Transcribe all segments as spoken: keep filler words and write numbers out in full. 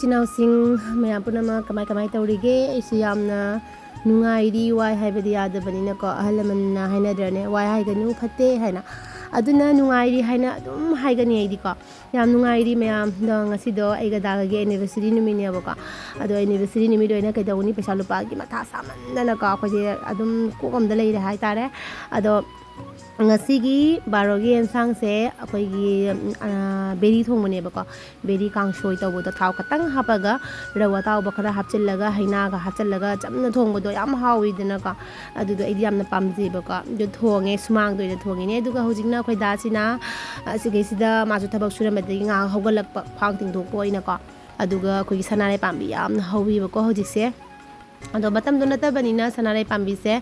ꯏꯆꯤꯟ ꯏꯅꯥꯎꯁꯤꯡ ꯃꯌꯥꯝ ꯄꯨꯝꯅꯃꯛ ꯀꯃꯥꯏ ꯀꯃꯥꯏ ꯇꯧꯔꯤꯒꯦ? ꯑꯩꯁꯨ ꯌꯥꯝꯅ ꯅꯨꯡꯉꯥꯏꯔꯤ꯫ ꯋꯥꯏ ꯍꯥꯏꯕꯗꯤ ꯌꯥꯗꯕꯅꯤꯅꯀꯣ, ꯑꯍꯜ ꯂꯃꯟꯅ ꯍꯥꯏꯅꯗ꯭ꯔꯅꯦ, "ꯋꯥꯏ ꯍꯥꯏꯒꯅꯨ, ꯐꯠꯇꯦ" ꯍꯥꯏꯅ꯫ ꯑꯗꯨꯅ ꯅꯨꯡꯉꯥꯏꯔꯤ ꯍꯥꯏꯅ ꯑꯗꯨꯝ ꯍꯥꯏꯒꯅꯤ ꯑꯩꯗꯤꯀꯣ꯫ ꯌꯥꯝ ꯅꯨꯡꯉꯥꯏꯔꯤ ꯃꯌꯥꯝ꯫ ꯑꯗꯣ ꯉꯁꯤꯗꯣ ꯑꯩꯒ ꯗꯥꯒꯒꯤ anniversary ꯅꯨꯃꯤꯠꯅꯦꯕꯀꯣ꯫ ꯑꯗꯣ anniversary ꯅꯨꯃꯤꯠ ꯑꯣꯏꯅ ꯀꯩꯗꯧꯅꯤ, ꯄꯩꯁꯥ ꯂꯨꯄꯥꯒꯤ ꯃꯊꯥ ꯁꯥꯃꯟꯗꯅꯀꯣ ꯑꯩꯈꯣꯏꯁꯦ ꯑꯗꯨꯝ ꯀꯣꯛ ꯑꯃꯗ ꯂꯩꯔꯦ ꯍꯥꯏꯇꯥꯔꯦ꯫ ꯑꯗꯣ ꯉꯁꯤꯒꯤ ꯕꯥꯔꯣꯒꯤ ꯑꯦꯟꯁꯥꯡꯁꯦ ꯑꯩꯈꯣꯏꯒꯤ, ꯎꯝ, ꯑ, ꯕꯦꯔꯤ ꯊꯣꯡꯕꯅꯦꯕꯀꯣ꯫ ꯕꯦꯔꯤ ꯀꯥꯡꯁꯣꯏ ꯇꯧꯕꯗꯣ ꯊꯥꯎ ꯈꯇꯪ ꯍꯥꯞꯄꯒ, ꯔꯧ ꯑꯇꯥꯎꯕ ꯈꯔ ꯍꯥꯞꯆꯤꯜꯂꯒ, ꯍꯩꯅꯥꯒ ꯍꯥꯞꯆꯤꯜꯂꯒ ꯆꯝꯅ ꯊꯣꯡꯕꯗꯣ ꯌꯥꯝ ꯍꯥꯎꯋꯤꯗꯅꯀꯣ꯫ ꯑꯗꯨꯗꯣ ꯑꯩꯗꯤ ꯌꯥꯝꯅ ꯄꯥꯝꯖꯩꯕꯀꯣ꯫ ꯑꯗꯨ ꯊꯣꯡꯉꯦ, ꯁꯨꯃꯥꯡꯗ ꯑꯣꯏꯅ ꯊꯣꯡꯉꯤꯅꯦ꯫ ꯑꯗꯨꯒ ꯍꯧꯖꯤꯛꯅ ꯑꯩꯈꯣꯏ ꯗꯥꯁꯤꯅ, ꯑ, ꯁꯤꯈꯩꯁꯤꯗ ꯃꯥꯁꯨ ꯊꯕꯛ ꯁꯨꯔꯝꯕꯗꯒꯤ ꯉꯥꯏꯍꯥꯛ ꯍꯧꯒꯠꯂꯛꯄ, ꯈ꯭ꯋꯥꯡ ꯇꯤꯡꯊꯣꯛꯄ ꯑꯣꯏꯅꯀꯣ꯫ ꯑꯗꯨꯒ ꯑꯩꯈꯣꯏꯒꯤ ꯁꯅꯥꯔꯩ ꯄꯥꯝꯕꯤ ꯌꯥꯝꯅ ꯍꯧꯋꯤꯕꯀꯣ ꯍꯧꯖꯤꯛꯁꯦ꯫ ꯑꯗꯣ ꯃꯇꯝꯗꯣ ꯅꯠꯇꯕꯅꯤꯅ ꯁꯅꯥꯔꯩ ꯄꯥꯝꯕꯤꯁꯦ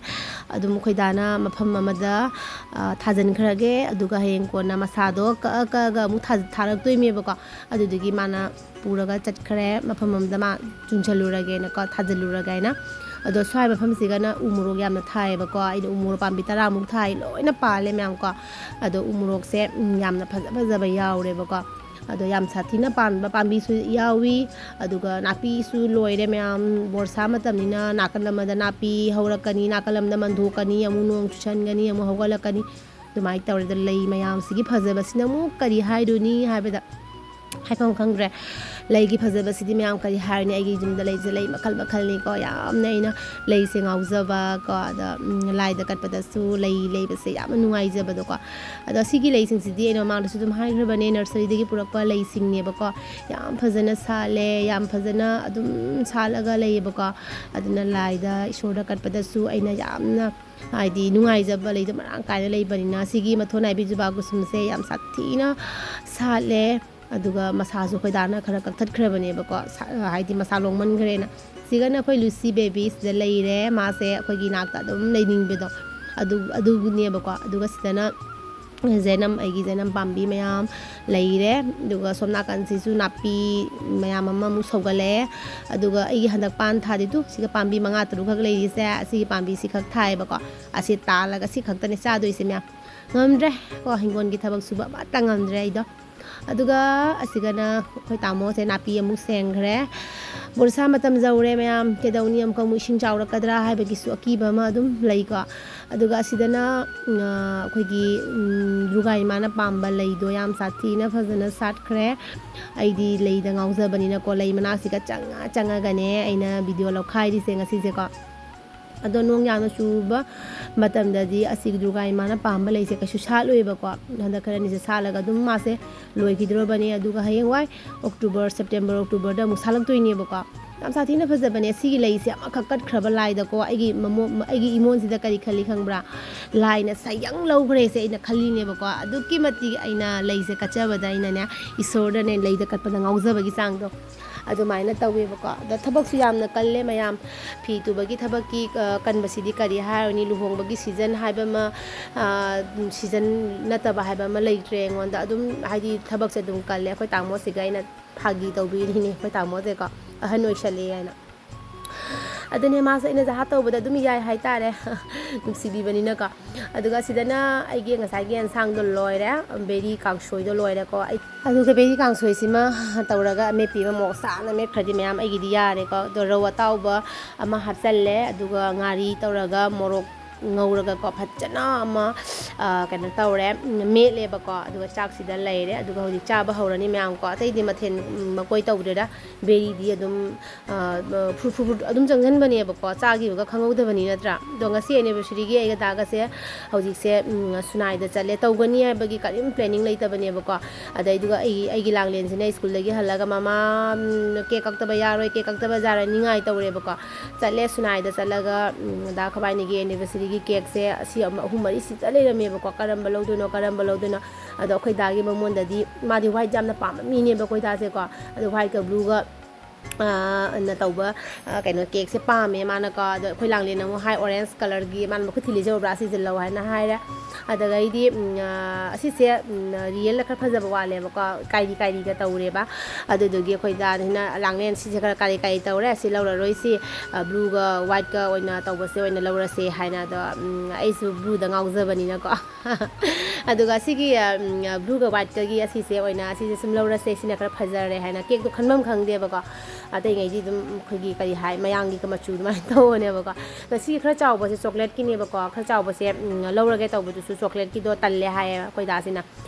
ꯑꯗꯨꯝ ꯑꯩꯈꯣꯏ ꯗꯥꯅ ꯃꯐꯝ ꯑꯃꯗ, ꯑ, ꯊꯥꯖꯤꯟꯈ꯭ꯔꯒꯦ꯫ ꯑꯗꯨꯒ ꯍꯌꯦꯡ ꯀꯣꯟꯅ ꯃꯁꯥꯗꯣ ꯀꯛꯑ ꯀꯛꯑꯒ ꯑꯃꯨꯛ ꯊꯥ-, ꯊꯥꯔꯛꯇꯣꯏꯅꯦꯕꯀꯣ꯫ ꯑꯗꯨꯗꯨꯒꯤ ꯃꯥꯅ ꯄꯨꯔꯒ ꯆꯠꯈ꯭ꯔꯦ, ꯃꯐꯝ ꯑꯃꯗ ꯃꯥ ꯆꯨꯡꯁꯜꯂꯨꯔꯒꯦꯅꯀꯣ, ꯊꯥꯖꯤꯜꯂꯨꯔꯒꯦ ꯍꯥꯏꯅ꯫ ꯑꯗꯣ ꯁ꯭ꯋꯥꯏ ꯃꯐꯝꯁꯤꯒꯅ ꯎ ꯃꯣꯔꯣꯛ ꯌꯥꯝꯅ ꯊꯥꯏꯌꯦꯕꯀꯣ꯫ ꯑꯩꯅ ꯎ ꯃꯣꯔꯣꯛ ꯄꯥꯝꯕꯤ ꯇꯔꯥꯃꯨꯛ ꯊꯥꯏ, ꯂꯣꯏꯅ ꯄꯥꯜꯂꯦ ꯃꯌꯥꯝꯀꯣ꯫ ꯑꯗꯣ ꯎ ꯃꯣꯔꯣꯛꯁꯦ, ꯎꯝ, ꯌꯥꯝꯅ ꯐꯖ ꯐꯖꯕ ꯌꯥꯎꯔꯦꯕꯀꯣ꯫ ꯑꯗꯣ ꯌꯥꯝ ꯁꯥꯊꯤꯅ ꯄꯥꯟꯕ ꯄꯥꯝꯕꯤꯁꯨ ꯌꯥꯎꯏ꯫ ꯑꯗꯨꯒ ꯅꯥꯄꯤꯁꯨ ꯂꯣꯏꯔꯦ ꯃꯌꯥꯝ꯫ ꯕꯣꯔꯁꯥ ꯃꯇꯝꯅꯤꯅ ꯅꯥꯀꯜ ꯑꯃꯗ ꯅꯥꯄꯤ ꯍꯧꯔꯛꯀꯅꯤ, ꯅꯥꯀꯜ ꯑꯃꯗ ꯃꯟꯊꯣꯛꯀꯅꯤ, ꯑꯃꯨꯛ ꯅꯣꯡ ꯆꯨꯁꯟꯒꯅꯤ, ꯑꯃꯨꯛ ꯍꯧꯒꯠꯂꯛꯀꯅꯤ꯫ ꯑꯗꯨꯃꯥꯏꯅ ꯇꯧꯔꯦ꯫ ꯑꯗꯣ ꯂꯩ ꯃꯌꯥꯝꯁꯤꯒꯤ ꯐꯖꯕꯁꯤꯅ ꯑꯃꯨꯛ ꯀꯔꯤ ꯍꯥꯏꯔꯨꯅꯤ ꯍꯥꯏꯕꯗ ꯍꯥꯏꯐꯝ ꯈꯪꯗ꯭ꯔꯦ꯫ ꯂꯩꯒꯤ ꯐꯖꯕꯁꯤꯗꯤ ꯃꯌꯥꯝ ꯀꯔꯤ ꯍꯥꯏꯔꯨꯅꯤ, ꯑꯩꯒꯤ ꯌꯨꯝꯗ ꯂꯩꯁꯦ ꯂꯩ ꯃꯈꯜ ꯃꯈꯜꯅꯤꯀꯣ꯫ ꯌꯥꯝꯅ ꯑꯩꯅ ꯂꯩꯁꯦ ꯉꯥꯎꯖꯕ ꯀꯣ꯫ ꯑꯗ, ꯎꯝ, ꯂꯥꯏꯗ ꯀꯠꯄꯗꯁꯨ ꯂꯩ ꯂꯩꯕꯁꯦ ꯌꯥꯝꯅ ꯅꯨꯡꯉꯥꯏꯖꯕꯗꯣꯀꯣ꯫ ꯑꯗꯣ ꯁꯤꯒꯤ ꯂꯩꯁꯤꯡꯁꯤꯗꯤ ꯑꯩꯅ ꯃꯃꯥꯡꯗꯁꯨ ꯑꯗꯨꯝ ꯍꯥꯏꯈ꯭ꯔꯕꯅꯦ, nurseryꯗꯒꯤ ꯄꯨꯔꯛꯄ ꯂꯩꯁꯤꯡꯅꯦꯕꯀꯣ꯫ ꯌꯥꯝ ꯐꯖꯅ ꯁꯥꯠꯂꯦ, ꯌꯥꯝ ꯐꯖꯅ ꯑꯗꯨꯝ ꯁꯥꯠꯂꯒ ꯂꯩꯌꯦꯕꯀꯣ꯫ ꯑꯗꯨꯅ ꯂꯥꯏꯗ, ꯏꯁꯣꯔꯗ ꯀꯠꯄꯗꯁꯨ ꯑꯩꯅ ꯌꯥꯝꯅ, ꯍꯥꯏꯗꯤ, ꯅꯨꯡꯉꯥꯏꯖꯕ ꯂꯩꯗꯣ ꯃꯔꯥꯡ ꯀꯥꯏꯅ ꯂꯩꯕꯅꯤꯅ꯫ ꯁꯤꯒꯤ ꯃꯊꯣꯟ ꯅꯥꯏꯕꯤ ꯖꯨꯕꯥ ꯀꯨꯁꯨꯝꯁꯦ ꯌꯥꯝ ꯁꯥꯊꯤꯅ ꯁꯥꯠꯂꯦ꯫ ꯑꯗꯨꯒ ꯃꯁꯥꯁꯨ ꯑꯩꯈꯣꯏ ꯗꯥꯅ ꯈꯔ ꯀꯛꯊꯠꯈ꯭ꯔꯕꯅꯦꯕꯀꯣ, ꯁꯥ-, ꯍꯥꯏꯗꯤ ꯃꯁꯥ ꯂꯣꯡꯃꯟꯈ꯭ꯔꯦꯅ꯫ ꯁꯤꯒꯅ ꯑꯩꯈꯣꯏ ꯂꯨꯁꯤ ꯕꯦꯕꯤ ꯁꯤꯗ ꯂꯩꯔꯦ꯫ ꯃꯥꯁꯦ ꯑꯩꯈꯣꯏꯒꯤ ꯏꯅꯥꯛꯇ ꯑꯗꯨꯝ ꯂꯩꯅꯤꯡꯕꯗꯣ ꯑꯗꯨ, ꯑꯗꯨꯅꯦꯕꯀꯣ꯫ ꯑꯗꯨꯒ ꯁꯤꯗꯅ ꯖꯦꯅꯝ, ꯑꯩꯒꯤ ꯖꯦꯅꯝ ꯄꯥꯝꯕꯤ ꯃꯌꯥꯝ ꯂꯩꯔꯦ꯫ ꯑꯗꯨꯒ ꯁꯣꯝ ꯅꯥꯀꯟꯁꯤꯁꯨ ꯅꯥꯄꯤ ꯃꯌꯥꯝ ꯑꯃꯃꯨꯛ ꯁꯧꯒꯠꯂꯛꯑꯦ꯫ ꯑꯗꯨꯒ ꯑꯩꯒꯤ ꯍꯟꯗꯛ ꯄꯥꯟ ꯊꯥꯗꯦ ꯇꯨ, ꯁꯤꯒ ꯄꯥꯝꯕꯤ ꯃꯉꯥ ꯇꯔꯨꯛꯈꯛ ꯂꯩꯔꯤꯁꯦ, ꯑꯁꯤꯒꯤ ꯄꯥꯝꯕꯤꯁꯤ ꯈꯛ ꯊꯥꯏꯌꯦꯕꯀꯣ꯫ ꯑꯁꯤ ꯇꯥꯜꯂꯒ ꯁꯤ ꯈꯛꯇꯅꯦ ꯆꯥꯗꯣꯏꯁꯦ ꯃꯌꯥꯝ꯫ ꯉꯝꯗ꯭ꯔꯦ ꯀꯣ, ꯍꯤꯡꯒꯣꯜꯒꯤ ꯊꯕꯛ ꯁꯨꯕ ꯑꯃꯠꯇ ꯉꯝꯗ꯭ꯔꯦ ꯑꯩꯗꯣ꯫ ꯑꯗꯨꯒ ꯑꯁꯤꯒꯅ ꯑꯩꯈꯣꯏ ꯇꯥꯃꯣꯁꯦ ꯅꯥꯄꯤ ꯑꯃꯨꯛ ꯁꯦꯡꯈ꯭ꯔꯦ꯫ ꯕꯣꯔꯤꯁꯥ ꯃꯇꯝ ꯌꯧꯔꯦ ꯃꯌꯥꯝ, ꯀꯩꯗꯧꯅꯤ, ꯑꯃꯨꯛꯀ ꯑꯃꯨꯛ ꯏꯁꯤꯡ ꯆꯥꯎꯔꯛꯀꯗ꯭ꯔꯥ ꯍꯥꯏꯕꯒꯤꯁꯨ ꯑꯀꯤꯕ ꯑꯃ ꯑꯗꯨꯝ ꯂꯩꯀꯣ꯫ ꯑꯗꯨꯒ ꯑꯁꯤꯗꯅ, ꯎꯝ, ꯑꯩꯈꯣꯏꯒꯤ, ꯎꯝ, ꯗꯨꯔꯒꯥ ꯏꯃꯥꯅ ꯄꯥꯝꯕ ꯂꯩꯗꯣ ꯌꯥꯝ ꯁꯥꯊꯤꯅ ꯐꯖꯅ ꯁꯥꯠꯈ꯭ꯔꯦ꯫ ꯑꯩꯗꯤ ꯂꯩꯗ ꯉꯥꯎꯖꯕꯅꯤꯅꯀꯣ, ꯂꯩ ꯃꯅꯥꯛꯁꯤꯒ ꯆꯪꯉ ꯆꯪꯉꯒꯅꯦ ꯑꯩꯅ ꯚꯤꯗꯤꯑꯣ ꯂꯧꯈꯥꯏꯔꯤꯁꯦ ꯉꯁꯤꯁꯦꯀꯣ꯫ ꯑꯗꯣ ꯅꯣꯡ ꯌꯥꯝꯅ ꯆꯨꯕ ꯃꯇꯝꯗꯗꯤ ꯑꯁꯤ ꯗꯨꯔꯒꯥ ꯏꯃꯥꯅ ꯄꯥꯝꯕ ꯂꯩꯁꯦ ꯀꯩꯁꯨ ꯁꯥꯠꯂꯣꯏꯕꯀꯣ꯫ ꯍꯟꯗꯛ ꯈꯔꯅꯤꯁꯦ ꯁꯥꯠꯂꯒ ꯑꯗꯨꯝ ꯃꯥꯁꯦ ꯂꯣꯏꯈꯤꯗ꯭ꯔꯕꯅꯦ꯫ ꯑꯗꯨꯒ ꯍꯌꯦꯡꯋꯥꯏ ꯑꯣꯛꯇꯣꯕꯔ, ꯁꯦꯞꯇꯦꯝꯕꯔ, ꯑꯣꯛꯇꯣꯕꯔꯗ ꯑꯃꯨꯛ ꯁꯥꯠꯂꯛꯇꯣꯏꯅꯦꯕꯀꯣ꯫ ꯌꯥꯝ ꯁꯥꯊꯤꯅ ꯐꯖꯕꯅꯦ꯫ ꯁꯤꯒꯤ ꯂꯩꯁꯦ ꯑꯃꯈꯛ ꯀꯠꯈ꯭ꯔꯕ ꯂꯥꯏꯗꯀꯣ, ꯑꯩꯒꯤ ꯃꯃꯣ-, ꯑꯩꯒꯤ ꯏꯃꯣꯟꯁꯤꯗ ꯀꯔꯤ ꯈꯜꯂꯤ ꯈꯪꯕ꯭ꯔꯥ? ꯂꯥꯏꯅ ꯁꯌꯪ ꯂꯧꯈ꯭ꯔꯦꯁꯦ ꯑꯩꯅ ꯈꯜꯂꯤꯅꯦꯕꯀꯣ꯫ ꯑꯗꯨꯛꯀꯤ ꯃꯇꯤꯛ ꯑꯩꯅ ꯂꯩꯁꯦ ꯀꯠꯆꯕꯗ ꯑꯩꯅꯅꯦ, ꯏꯁꯣꯔꯗꯅꯦ ꯂꯩꯗ ꯀꯠꯄꯗ ꯉꯥꯎꯖꯕꯒꯤ ꯆꯥꯡꯗꯣ ꯑꯗꯨꯃꯥꯏꯅ ꯇꯧꯋꯦꯕꯀꯣ꯫ ꯑꯗ ꯊꯕꯛꯁꯨ ꯌꯥꯝꯅ ꯀꯜꯂꯦ ꯃꯌꯥꯝ꯫ ꯐꯤ ꯇꯨꯕꯒꯤ ꯊꯕꯛꯀꯤ, ꯑ, ꯀꯟꯕꯁꯤꯗꯤ ꯀꯔꯤ ꯍꯥꯏꯔꯨꯅꯤ? ꯂꯨꯍꯣꯡꯕꯒꯤ ꯁꯤꯖꯟ ꯍꯥꯏꯕ ꯑꯃ, ꯑ, ꯁꯤꯖꯟ ꯅꯠꯇꯕ ꯍꯥꯏꯕ ꯑꯃ ꯂꯩꯇ꯭ꯔꯦ ꯑꯩꯉꯣꯟꯗ꯫ ꯑꯗꯨꯝ ꯍꯥꯏꯗꯤ ꯊꯕꯛꯁꯦ ꯑꯗꯨꯝ ꯀꯜꯂꯦ꯫ ꯑꯩꯈꯣꯏ ꯇꯥꯃꯣꯁꯤꯒ ꯑꯩꯅ ꯐꯥꯒꯤ ꯇꯧꯕꯤꯔꯤꯅꯦ, ꯑꯩꯈꯣꯏ ꯇꯥꯃꯣꯁꯦꯀꯣ, ꯑꯍꯟ ꯑꯣꯏꯁꯜꯂꯛꯑꯦ ꯍꯥꯏꯅ꯫ ꯑꯗꯨꯅꯦ, ꯃꯥꯁꯨ ꯑꯩꯅ ꯖꯍꯥ ꯇꯧꯕꯗ ꯑꯗꯨꯝ ꯌꯥꯏ ꯍꯥꯏꯇꯥꯔꯦ, ꯅꯨꯡꯁꯤꯕꯤꯕꯅꯤꯅꯀꯣ꯫ ꯑꯗꯨꯒ ꯁꯤꯗꯅ ꯑꯩꯒꯤ ꯉꯁꯥꯏꯒꯤ ꯑꯦꯟꯁꯥꯡꯗꯣ ꯂꯣꯏꯔꯦ, ꯕꯦꯔꯤ ꯀꯥꯡꯁꯣꯏꯗꯣ ꯂꯣꯏꯔꯦꯀꯣ꯫ ꯑꯩ, ꯑꯗꯨꯒ ꯕꯦꯔꯤ ꯀꯥꯡꯁꯣꯏꯁꯤꯃ ꯇꯧꯔꯒ ꯑꯃꯦꯠꯄꯤ ꯑꯃ ꯃꯣꯔꯣꯛ ꯁꯥꯅ ꯃꯦꯠꯈ꯭ꯔꯗꯤ ꯃꯌꯥꯝ ꯑꯩꯒꯤꯗꯤ ꯌꯥꯔꯦꯀꯣ꯫ ꯑꯗꯣ ꯔꯧ ꯑꯇꯥꯎꯕ ꯑꯃ ꯍꯥꯞꯆꯜꯂꯦ, ꯑꯗꯨꯒ ꯉꯥꯔꯤ ꯇꯧꯔꯒ ꯃꯣꯔꯣꯛ ꯉꯧꯔꯒꯀꯣ ꯐꯖꯅ ꯑꯃ, ꯑ, ꯀꯩꯅꯣ ꯇꯧꯔꯦ, ꯎꯝ, ꯃꯦꯠꯂꯦꯕꯀꯣ꯫ ꯑꯗꯨꯒ ꯆꯥꯛꯁꯤꯗ ꯂꯩꯔꯦ꯫ ꯑꯗꯨꯒ ꯍꯧꯖꯤꯛ ꯆꯥꯕ ꯍꯧꯔꯅꯤ ꯃꯌꯥꯝꯀꯣ꯫ ꯑꯇꯩꯗꯤ ꯃꯊꯦꯜ, ꯎꯝ, ꯃꯀꯣꯏ ꯇꯧꯗ꯭ꯔꯦꯗ꯫ ꯕꯦꯔꯤꯗꯤ ꯑꯗꯨꯝ, ꯑ, ꯐꯨ-, ꯐꯨ-, ꯐꯨ-, ꯑꯗꯨꯝ ꯆꯪꯁꯤꯟꯕꯅꯦꯕꯀꯣ, ꯆꯥꯈꯤꯕꯒ ꯈꯪꯍꯧꯗꯕꯅꯤ ꯅꯠꯇ꯭ꯔꯥ? ꯑꯗꯣ ꯉꯁꯤ anniversaryꯒꯤ ꯑꯩꯒ ꯗꯥꯒꯁꯦ ꯍꯧꯖꯤꯛꯁꯦ, ꯎꯝ, ꯁꯨꯅꯥꯏꯗ ꯆꯠꯂꯦ꯫ ꯇꯧꯒꯅꯤ ꯍꯥꯏꯕꯒꯤ ꯀꯔꯤꯝ planning ꯂꯩꯇꯕꯅꯦꯕꯀꯣ꯫ ꯑꯗꯩꯗꯨꯒ ꯑꯩ, ꯑꯩꯒꯤ ꯂꯥꯡꯂꯦꯟꯁꯤꯅ ꯁ꯭ꯀꯨꯜꯗꯒꯤ ꯍꯜꯂꯒ, "ꯃꯃꯥ, ꯎꯝ, ꯀꯦꯛ ꯀꯛꯇꯕ ꯌꯥꯔꯣꯏ, ꯀꯦꯛ ꯀꯛꯇꯕ ꯌꯥꯔꯣꯏ" ꯅꯤꯡꯉꯥꯏ ꯇꯧꯔꯦꯕꯀꯣ꯫ ꯆꯠꯂꯦ, ꯁꯨꯅꯥꯏꯗ ꯆꯠꯂꯒ, ꯎꯝ, ꯗꯥ ꯈꯕꯥꯏꯅꯤꯒꯤ anniversaryꯒꯤ ꯀꯦꯛꯁꯦ ꯑꯁꯤ ꯑꯃ, ꯑꯍꯨꯝ ꯃꯔꯤ ꯁꯤꯠꯇ ꯂꯩꯔꯝꯃꯦꯕꯀꯣ꯫ ꯀꯔꯝꯕ ꯂꯧꯗꯣꯏꯅꯣ, ꯀꯔꯝꯕ ꯂꯧꯗꯣꯏꯅꯣ? ꯑꯗꯣ ꯑꯩꯈꯣꯏ ꯗꯥꯒꯤ ꯃꯉꯣꯟꯗꯗꯤ, ꯃꯥꯗꯤ white ꯌꯥꯝꯅ ꯄꯥꯝꯕ ꯃꯤꯅꯦꯕ ꯑꯩꯈꯣꯏ ꯗꯥꯁꯦꯀꯣ꯫ ꯑꯗꯣ whiteꯀ blueꯒ ꯑ, ꯅ ꯇꯧꯕ, ꯑ, ꯀꯩꯅꯣ, cakeꯁꯦ ꯄꯥꯝꯃꯦ ꯃꯥꯅꯀꯣ꯫ ꯑꯗꯣ ꯑꯩꯈꯣꯏ ꯂꯥꯡꯂꯦꯟꯅ ꯑꯃꯨꯛ ꯍꯥꯏ, "Orange colourꯒꯤ ꯃꯥꯅ ꯃꯈꯨꯠ ꯊꯤꯜꯂꯤꯁꯦ ꯎꯕ꯭ꯔꯥ? ꯑꯁꯤꯁꯦ ꯂꯧ" ꯍꯥꯏꯅ ꯍꯥꯏꯔꯦ꯫ ꯑꯗꯨꯗꯒꯤꯗꯤ, ꯎꯝ, ꯑ, ꯑꯁꯤꯁꯦ, ꯎꯝ, real ꯈꯔ ꯐꯖꯕ ꯋꯥꯠꯂꯦꯕꯀꯣ, ꯀꯥꯏꯔꯤ ꯀꯥꯏꯔꯤꯒ ꯇꯧꯔꯦꯕ꯫ ꯑꯗꯨꯗꯨꯒꯤ ꯑꯩꯈꯣꯏ ꯗꯥꯁꯤꯅ, "ꯂꯥꯡꯂꯦꯟ, ꯁꯤꯁꯦ ꯈꯔ ꯀꯥꯏꯔꯤ ꯀꯥꯏꯔꯤ ꯇꯧꯔꯦ, ꯁꯤ ꯂꯧꯔꯔꯣꯏꯁꯤ, ꯑ, blueꯒ whiteꯀ ꯑꯣꯏꯅ ꯇꯧꯕꯁꯦ ꯑꯣꯏꯅ ꯂꯧꯔꯁꯦ" ꯍꯥꯏꯅ꯫ ꯑꯗꯣ, ꯎꯝ, ꯑꯩꯁꯨ blueꯗ ꯉꯥꯎꯖꯕꯅꯤꯅꯀꯣ꯫ ꯑꯗꯨꯒ ꯁꯤꯒꯤ, ꯎꯝ, blueꯒ whiteꯀꯒꯤ ꯑꯁꯤꯁꯦ ꯑꯣꯏꯅ, ꯑꯁꯤꯁꯦ ꯁꯨꯝ ꯂꯧꯔꯁꯦ, ꯁꯤꯅ ꯈꯔ ꯐꯖꯔꯦ ꯍꯥꯏꯅ꯫ Cakeꯇꯣ ꯈꯟꯐꯝ ꯈꯪꯗꯦꯕꯀꯣ, ꯑꯇꯩꯉꯩꯗꯤ ꯑꯗꯨꯝ ꯑꯩꯈꯣꯏꯒꯤ ꯀꯔꯤ ꯍꯥꯏ, ꯃꯌꯥꯡꯒꯤ ꯃꯆꯨ ꯑꯗꯨꯃꯥꯏꯅ ꯇꯧꯕꯅꯦꯕꯀꯣ꯫ ꯑꯗꯣ ꯁꯤꯒꯤ ꯈꯔ ꯆꯥꯎꯕꯁꯦ chocolateꯀꯤꯅꯦꯕꯀꯣ, ꯈꯔ ꯆꯥꯎꯕꯁꯦ, ꯎꯝ, ꯂꯧꯔꯒꯦ ꯇꯧꯕꯗꯨꯁꯨ chocolateꯀꯤꯗꯣ ꯇꯜꯂꯦ ꯍꯥꯏꯌꯦ ꯑꯩꯈꯣꯏ ꯗꯥꯁꯤꯅ꯫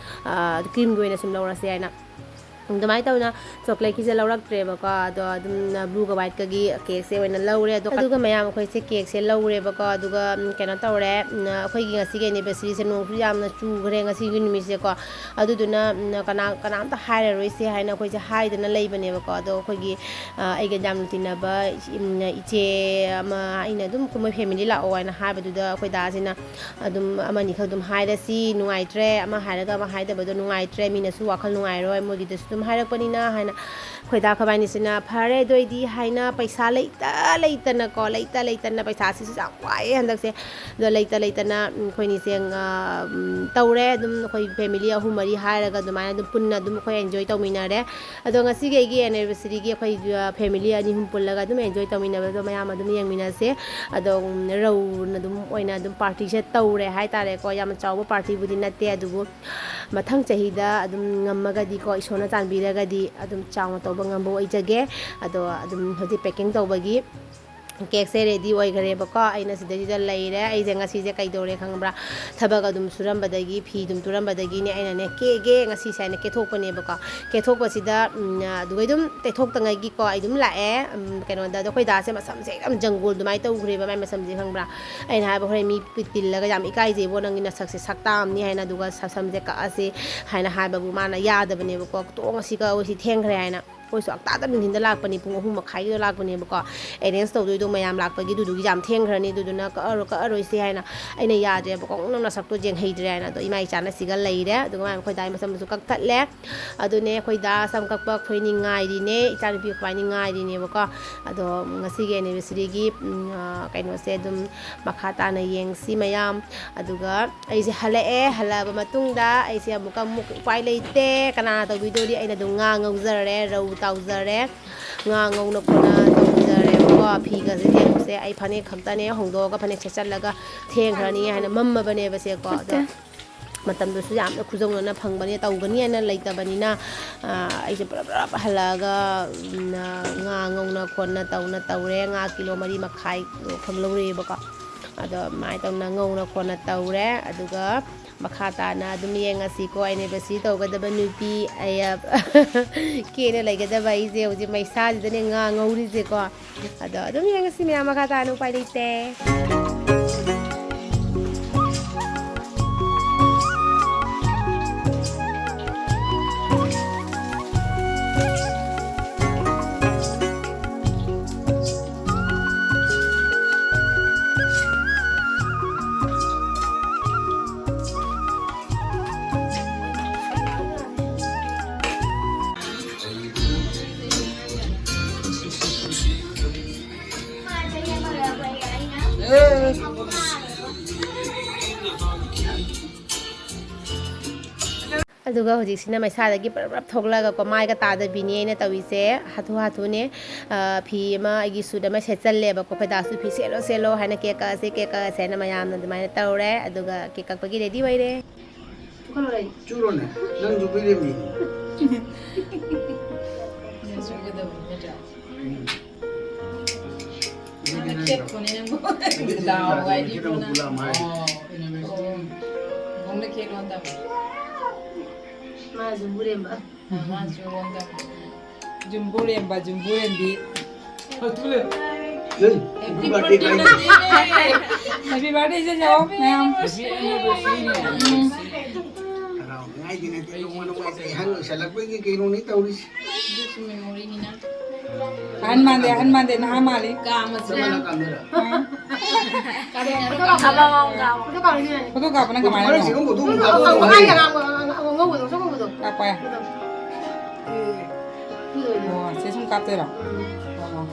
ꯑ, creamꯒꯤ ꯑꯣꯏꯅ ꯁꯨꯝ ꯂꯧꯔꯁꯦ ꯍꯥꯏꯅ꯫ ꯑꯗꯨꯃꯥꯏꯅ ꯇꯧꯅ chocolateꯀꯤꯁꯦ ꯂꯧꯔꯛꯇ꯭ꯔꯦꯕꯀꯣ, ꯑꯗꯣ ꯑꯗꯨꯝ blueꯒ whiteꯀꯒꯤ cakeꯁꯦ ꯑꯣꯏꯅ ꯂꯧꯔꯦ꯫ ꯑꯗꯣ, ꯑꯗꯨꯒ ꯃꯌꯥꯝ ꯑꯩꯈꯣꯏꯁꯦ cakeꯁꯦ ꯂꯧꯔꯦꯕꯀꯣ, ꯑꯗꯨꯒ, ꯎꯝ, ꯀꯩꯅꯣ ꯇꯧꯔꯦ, ꯎꯝ, ꯑꯩꯈꯣꯏꯒꯤ ꯉꯁꯤꯒꯤ anniversaryꯁꯦ ꯅꯣꯡꯁꯨ ꯌꯥꯝꯅ ꯆꯨꯈ꯭ꯔꯦ ꯉꯁꯤꯒꯤ ꯅꯨꯃꯤꯠꯁꯦꯀꯣ꯫ ꯑꯗꯨꯗꯨꯅ, ꯎꯝ, ꯀꯅꯥ-, ꯀꯅꯥꯝꯇ ꯍꯥꯏꯔꯔꯣꯏꯁꯦ ꯍꯥꯏꯅ ꯑꯩꯈꯣꯏꯁꯦ ꯍꯥꯏꯗꯅ ꯂꯩꯕꯅꯦꯕꯀꯣ꯫ ꯑꯗꯣ ꯑꯩꯈꯣꯏꯒꯤ, ꯑ, ꯑꯩꯒ ꯌꯥꯝꯅ ꯇꯤꯟꯅꯕ, ꯎꯝ, ꯏꯆꯦ ꯑꯃ, ꯑꯩꯅ ꯑꯗꯨꯝ "ꯃꯣꯏ family ꯂꯥꯛꯑꯣ" ꯍꯥꯏꯅ ꯍꯥꯏꯕꯗꯨꯗ ꯑꯩꯈꯣꯏ ꯗꯥꯁꯤꯅ ꯑꯗꯨꯝ ꯑꯃꯅꯤꯈꯛ ꯑꯗꯨꯝ ꯍꯥꯏꯔꯁꯤ, ꯅꯨꯡꯉꯥꯏꯇ꯭ꯔꯦ, ꯑꯃ ꯍꯥꯏꯔꯒ ꯑꯃ ꯍꯥꯏꯗꯕꯗꯣ ꯅꯨꯡꯉꯥꯏꯇ꯭ꯔꯦ, ꯃꯤꯅꯁꯨ ꯋꯥꯈꯜ ꯅꯨꯡꯉꯥꯏꯔꯣꯏ, ꯃꯣꯏꯒꯤꯗꯁꯨ ꯑꯗꯨꯝ ꯍꯥꯏꯔꯛꯄꯅꯤꯅ ꯍꯥꯏꯅ ꯑꯩꯈꯣꯏ ꯗꯥ ꯑꯩꯈꯣꯏꯕꯥꯅꯤꯁꯤꯅ, "ꯐꯔꯦ ꯑꯗꯨ ꯑꯣꯏꯗꯤ" ꯍꯥꯏꯅ, ꯄꯩꯁꯥ ꯂꯩꯇ ꯂꯩꯇꯅꯀꯣ, ꯂꯩꯇ ꯂꯩꯇꯅ, ꯄꯩꯁꯥꯁꯤꯁꯨ ꯌꯥꯝ ꯋꯥꯏꯑꯦ ꯍꯟꯗꯛꯁꯦ꯫ ꯑꯗꯣ ꯂꯩꯇ ꯂꯩꯇꯅ, ꯎꯝ, ꯑꯩꯈꯣꯏꯅꯤꯁꯦ, ꯑ, ꯎꯝ, ꯇꯧꯔꯦ꯫ ꯑꯗꯨꯝ ꯑꯩꯈꯣꯏ family ꯑꯍꯨꯝ ꯃꯔꯤ ꯍꯥꯏꯔꯒ ꯑꯗꯨꯃꯥꯏꯅ ꯑꯗꯨꯝ ꯄꯨꯟꯅ ꯑꯗꯨꯝ ꯑꯩꯈꯣꯏ enjoy ꯇꯧꯃꯤꯟꯅꯔꯦ꯫ ꯑꯗꯣ ꯉꯁꯤꯒꯤ ꯑꯩꯒꯤ anniversaryꯒꯤ ꯑꯩꯈꯣꯏ, ꯑ, family ꯑꯅꯤ ꯑꯍꯨꯝ ꯄꯨꯜꯂꯒ ꯑꯗꯨꯝ enjoy ꯇꯧꯃꯤꯟꯅꯕꯗꯣ ꯃꯌꯥꯝ ꯑꯗꯨꯝ ꯌꯦꯡꯃꯤꯟꯅꯁꯦ꯫ ꯑꯗꯣ, ꯎꯝ, ꯔꯧꯅ ꯑꯗꯨꯝ ꯑꯣꯏꯅ ꯑꯗꯨꯝ partyꯁꯦ ꯇꯧꯔꯦ ꯍꯥꯏꯇꯥꯔꯦꯀꯣ꯫ ꯌꯥꯝꯅ ꯆꯥꯎꯕ partyꯕꯨꯗꯤ ꯅꯠꯇꯦ, ꯑꯗꯨꯕꯨ ꯃꯊꯪ ꯆꯍꯤꯗ ꯑꯗꯨꯝ ꯉꯝꯃꯒꯗꯤꯀꯣ, ꯏꯁꯣꯔꯅ ꯆꯥꯟꯕꯤꯔꯒꯗꯤ ꯑꯗꯨꯝ ꯆꯥꯎꯅ ꯇꯧꯕ ꯉꯝꯕ ꯑꯣꯏꯖꯒꯦ꯫ ꯑꯗꯣ ꯑꯗꯨꯝ ꯍꯧꯖꯤꯛ packing ꯇꯧꯕꯒꯤ cakeꯁꯦ ready ꯑꯣꯏꯈꯔꯦꯕꯀꯣ꯫ ꯑꯩꯅ ꯁꯤꯗꯩꯁꯤꯗ ꯂꯩꯔꯦ꯫ ꯑꯩꯁꯦ ꯉꯁꯤꯁꯦ ꯀꯩꯗꯧꯔꯦ ꯈꯪꯕ꯭ꯔꯥ? ꯊꯕꯛ ꯑꯗꯨꯝ ꯁꯨꯔꯝꯕꯗꯒꯤ, ꯐꯤ ꯑꯗꯨꯝ ꯇꯨꯔꯝꯕꯗꯒꯤꯅꯦ, ꯑꯩꯅꯅꯦ ꯀꯦꯒꯦ ꯉꯁꯤꯁꯦ ꯍꯥꯏꯅ ꯀꯦꯊꯣꯛꯄꯅꯦꯕꯀꯣ꯫ ꯀꯦꯊꯣꯛꯄꯁꯤꯗ, ꯎꯝ, ꯑꯗꯨꯒ ꯑꯗꯨꯝ ꯇꯩꯊꯣꯛꯇꯉꯩꯒꯤꯀꯣ ꯑꯩ ꯑꯗꯨꯝ ꯂꯥꯛꯑꯦ꯫ ꯎꯝ, ꯀꯩꯅꯣꯗ, ꯑꯗꯣ ꯑꯩꯈꯣꯏ ꯗꯥꯁꯦ ꯃꯁꯝꯁꯦ ꯌꯥꯝ ꯖꯪꯒꯣꯜ ꯑꯗꯨꯃꯥꯏꯅ ꯇꯧꯈ꯭ꯔꯦꯕ, ꯃꯥꯏ ꯃꯁꯝꯁꯦ ꯈꯪꯕ꯭ꯔꯥ? ꯑꯩꯅ ꯍꯥꯏꯕ, "ꯍꯣꯔꯦꯟ ꯃꯤ ꯇꯤꯜꯂꯒ ꯌꯥꯝ ꯏꯀꯥꯏꯖꯩꯕꯣ, ꯅꯪꯒꯤ ꯅꯁꯛꯁꯦ ꯁꯛꯇꯥꯛꯑꯝꯅꯤ" ꯍꯥꯏꯅ, ꯑꯗꯨꯒ ꯁ-, ꯁꯝꯁꯦ ꯀꯛꯑꯁꯤ ꯍꯥꯏꯅ ꯍꯥꯏꯕꯕꯨ ꯃꯥꯅ ꯌꯥꯗꯕꯅꯦꯕꯀꯣ꯫ "ꯇꯣꯛꯑꯣ, ꯉꯁꯤ ꯀꯛꯑꯣ, ꯁꯤ ꯊꯦꯡꯈ꯭ꯔꯦ" ꯍꯥꯏꯅ꯫ ꯑꯩꯈꯣꯏꯁꯨ ꯍꯞꯇꯥꯗ ꯅꯨꯡꯊꯤꯟꯗ ꯂꯥꯛꯄꯅꯤ, ꯄꯨꯡ ꯑꯍꯨꯝ ꯃꯈꯥꯏꯒꯤꯗꯣ ꯂꯥꯛꯄꯅꯦꯕꯀꯣ꯫ ꯑꯦꯔꯦꯟꯖ ꯇꯧꯗꯣꯏꯗꯣ ꯃꯌꯥꯝ ꯂꯥꯛꯄꯒꯤ, ꯑꯗꯨꯗꯨꯒꯤ ꯌꯥꯝ ꯊꯦꯡꯈ꯭ꯔꯅꯤ, ꯑꯗꯨꯗꯨꯅ ꯀꯛꯑꯔꯣꯏ, ꯀꯛꯑꯔꯣꯏꯁꯦ ꯍꯥꯏꯅ ꯑꯩꯅ ꯌꯥꯗ꯭ꯔꯦꯕꯀꯣ꯫ "ꯅꯪ ꯅꯁꯛꯇꯣ ꯌꯦꯡꯍꯩꯗ꯭ꯔꯦ" ꯍꯥꯏꯅ꯫ ꯑꯗꯣ ꯏꯃꯥ ꯏꯆꯥꯅ ꯁꯤꯒ ꯂꯩꯔꯦ, ꯑꯗꯨꯒ ꯃꯥꯅ ꯑꯩꯈꯣꯏ ꯗꯥꯒꯤ ꯃꯁꯝꯗꯨꯁꯨ ꯀꯛꯊꯠꯂꯦ꯫ ꯑꯗꯨꯅꯦ ꯑꯩꯈꯣꯏ ꯗꯥ ꯁꯝ ꯀꯛꯄ ꯑꯩꯈꯣꯏꯅꯤ ꯉꯥꯏꯔꯤꯅꯦ, ꯏꯆꯥꯅꯨꯄꯤ ꯑꯩꯈꯣꯏꯅꯤ ꯉꯥꯏꯔꯤꯅꯦꯕꯀꯣ꯫ ꯑꯗꯣ ꯉꯁꯤꯒꯤ ꯑꯦꯅꯤꯚꯔꯁꯔꯤꯒꯤ, ꯎꯝ, ꯑ, ꯀꯩꯅꯣꯁꯦ ꯑꯗꯨꯝ ꯃꯈꯥ ꯇꯥꯅ ꯌꯦꯡꯁꯤ ꯃꯌꯥꯝ꯫ ꯑꯗꯨꯒ ꯑꯩꯁꯦ ꯍꯜꯂꯛꯑꯦ꯫ ꯍꯜꯂꯛꯑꯕ ꯃꯇꯨꯡꯗ ꯑꯩꯁꯦ ꯑꯃꯨꯛꯀ ꯑꯃꯨꯛ ꯎꯄꯥꯏ ꯂꯩꯇꯦ꯫ ꯀꯅꯥ ꯇꯧꯕꯤꯗꯣꯔꯤ? ꯑꯩꯅ ꯑꯗꯨꯝ ꯉꯥ ꯉꯧꯖꯔꯦ, ꯔꯧ ꯇꯥꯎꯖꯔꯦ, ꯉꯥ ꯉꯧꯅ ꯈꯣꯠꯅ ꯇꯧꯖꯔꯦꯕꯀꯣ꯫ ꯐꯤꯒꯁꯦ ꯌꯦꯡꯉꯨꯁꯦ, ꯑꯩ ꯐꯅꯦꯛ ꯈꯛꯇꯅꯦ ꯍꯣꯡꯗꯣꯛꯑꯒ ꯐꯅꯦꯛ ꯁꯦꯠꯆꯜꯂꯒ ꯊꯦꯡꯈ꯭ꯔꯅꯤ ꯍꯥꯏꯅ ꯃꯝꯃꯕꯅꯦꯕꯁꯦꯀꯣ꯫ ꯑꯗꯣ ꯃꯇꯝꯗꯨꯁꯨ ꯌꯥꯝꯅ ꯈꯨꯖꯧꯅꯅ ꯐꯪꯕꯅꯦ, ꯇꯧꯒꯅꯤ ꯍꯥꯏꯅ ꯂꯩꯇꯕꯅꯤꯅ꯫ ꯑ, ꯑꯩꯁꯦ ꯄꯨꯂꯞ ꯄꯨꯂꯞ ꯍꯜꯂꯛꯑꯒ, ꯎꯝ, ꯑ, ꯉꯥ ꯉꯧꯅ ꯈꯣꯠꯅ ꯇꯧꯅ ꯇꯧꯔꯦ꯫ ꯉꯥ ꯀꯤꯂꯣ ꯃꯔꯤ ꯃꯈꯥꯏ ꯈꯛ ꯂꯧꯔꯛꯑꯦꯕꯀꯣ꯫ ꯑꯗꯣ ꯑꯗꯨꯃꯥꯏꯅ ꯇꯧꯅ ꯉꯧꯅ ꯈꯣꯠꯅ ꯇꯧꯔꯦ꯫ ꯑꯗꯨꯒ ꯃꯈꯥ ꯇꯥꯅ ꯑꯗꯨꯝ ꯌꯦꯡꯉꯁꯤꯀꯣ꯫ ꯑꯦꯅꯤꯚꯔꯁꯔꯤ ꯇꯧꯒꯗꯕ ꯅꯨꯄꯤ, ꯑꯩ, ꯀꯦꯅ ꯂꯩꯒꯗꯕ ꯑꯩꯁꯦ ꯍꯧꯖꯤꯛ ꯃꯩꯁꯥꯁꯤꯗꯅꯦ ꯉꯥ ꯉꯧꯔꯤꯁꯦꯀꯣ꯫ ꯑꯗꯣ ꯑꯗꯨꯝ ꯌꯦꯡꯉꯁꯤ ꯃꯌꯥꯝ, ꯃꯈꯥ ꯇꯥꯅ ꯎꯄꯥꯏ ꯂꯩꯇꯦ꯫ ꯑꯗꯨꯒ ꯍꯧꯖꯤꯛꯁꯤꯅ ꯃꯩꯁꯥꯗꯒꯤ ꯄꯔꯞ ꯄꯔꯞ ꯊꯣꯛꯂꯛꯑꯒꯀꯣ, ꯃꯥꯏꯒ ꯇꯥꯗꯕꯤꯅꯤ ꯑꯩꯅ ꯇꯧꯔꯤꯁꯦ꯫ ꯍꯥꯊꯨ ꯍꯥꯊꯨꯅꯦ, ꯑ, ꯐꯤ ꯑꯃ, ꯑꯩꯒꯤ ꯁꯨꯠ ꯑꯃ ꯁꯦꯠꯆꯜꯂꯦꯕꯀꯣ꯫ ꯑꯩꯈꯣꯏ ꯗꯥꯁꯨ "ꯐꯤ ꯁꯦꯠꯂꯣ, ꯁꯦꯠꯂꯣ" ꯍꯥꯏꯅ, "ꯀꯦꯛ ꯀꯛꯑꯁꯦ, ꯀꯦꯛ ꯀꯛꯑꯁꯦ" ꯍꯥꯏꯅ ꯃꯌꯥꯝꯅ ꯑꯗꯨꯃꯥꯏꯅ ꯇꯧꯔꯦ꯫ ꯑꯗꯨꯒ ꯀꯦꯛ ꯀꯛꯄꯒꯤ ꯔꯦꯗꯤ ꯑꯣꯏꯔꯦ꯫ ꯆꯨꯔꯣꯅꯦ, ꯅꯪꯁꯨ ꯃꯤꯔꯦꯝꯃꯤ꯫ ꯅꯪ ꯆꯨꯒꯗꯕꯅꯤ ꯅꯠꯇ꯭ꯔꯥ? ꯎꯝ꯫ ꯅꯪꯅ ꯈꯦꯠꯄꯅꯦ ꯅꯪꯕꯨ꯫ ꯂꯥꯎ ꯍꯥꯏꯗꯤ ꯈꯦꯠꯅꯕ ꯄꯨꯂꯞ ꯍꯥꯏ꯫ ꯑꯣ, ꯏꯅꯣꯚꯦꯁꯟ꯫ ꯕꯣꯝꯅ ꯈꯦꯠꯂꯣ ꯍꯟꯗꯛ꯫ ꯃꯥꯁꯨ ꯕꯨꯔꯦꯝꯕ꯫ ꯑ, ꯃꯥꯁꯨ ꯍꯟꯗꯛ꯫ ꯖꯨꯝꯕꯨꯔꯦꯝꯕ, ꯖꯨꯝꯕꯨꯔꯦꯝꯕꯤ꯫ ꯍꯦꯄꯤ ꯕꯥꯔꯗꯦ ꯀꯥꯏꯅ꯫ ꯍꯦꯄꯤ ꯕꯥꯔꯗꯦ ꯏꯆꯦ ꯆꯥꯎ ꯃꯌꯥꯝ꯫ ꯎꯝ꯫ ꯍꯔꯥꯎꯅꯤꯡꯉꯥꯏ꯫ ꯑꯩꯗꯤ ꯅꯠꯇꯦ, ꯅꯣꯡꯃ ꯅꯣꯡꯃꯒꯤ ꯑꯍꯟ ꯑꯣꯏꯁꯜꯂꯛꯄꯒꯤ ꯀꯩꯅꯣꯅꯤ ꯇꯧꯔꯤꯁꯦ꯫ ꯑꯗꯨꯁꯨ memoryꯅꯤꯅ꯫ ꯑꯍꯟ ꯃꯥꯟꯗꯦ, ꯑꯍꯟ ꯃꯥꯟꯗꯦ, ꯅꯍꯥ ꯃꯥꯜꯂꯤ꯫ ꯀꯥ ꯑꯃꯁꯨ ꯀꯔꯝꯕꯅ ꯀꯥꯟꯗꯣꯏꯔꯣ? ꯑꯥ꯫ ꯐꯣꯇꯣ ꯀꯥꯞꯄ꯫ ꯐꯣꯇꯣ ꯀꯥꯞꯄ꯫ ꯐꯣꯇꯣ ꯀꯥꯞꯄꯅ ꯀꯃꯥꯏꯅ ꯃꯔꯛꯁꯤꯒ ꯇꯧꯕ? ꯑꯃꯨꯛ ꯑꯗꯨꯝ ꯑꯗꯨ ꯀꯥꯞꯄ ꯑꯉꯧꯕ, ꯑꯗꯨꯝ ꯑꯉꯧꯕꯗꯣ, ꯑꯉꯧꯕꯗꯣ꯫ ꯀꯥꯞꯄ ꯌꯥꯏ꯫ ꯑꯗꯣ꯫ ꯑꯦ꯫ ꯑꯗꯨꯗꯣ꯫ ꯑꯣ, ꯁꯦ ꯁꯨꯝ ꯀꯥꯞꯇꯣꯏꯔꯣ? ꯎꯝ꯫ ꯑꯣ, ꯑꯣ꯫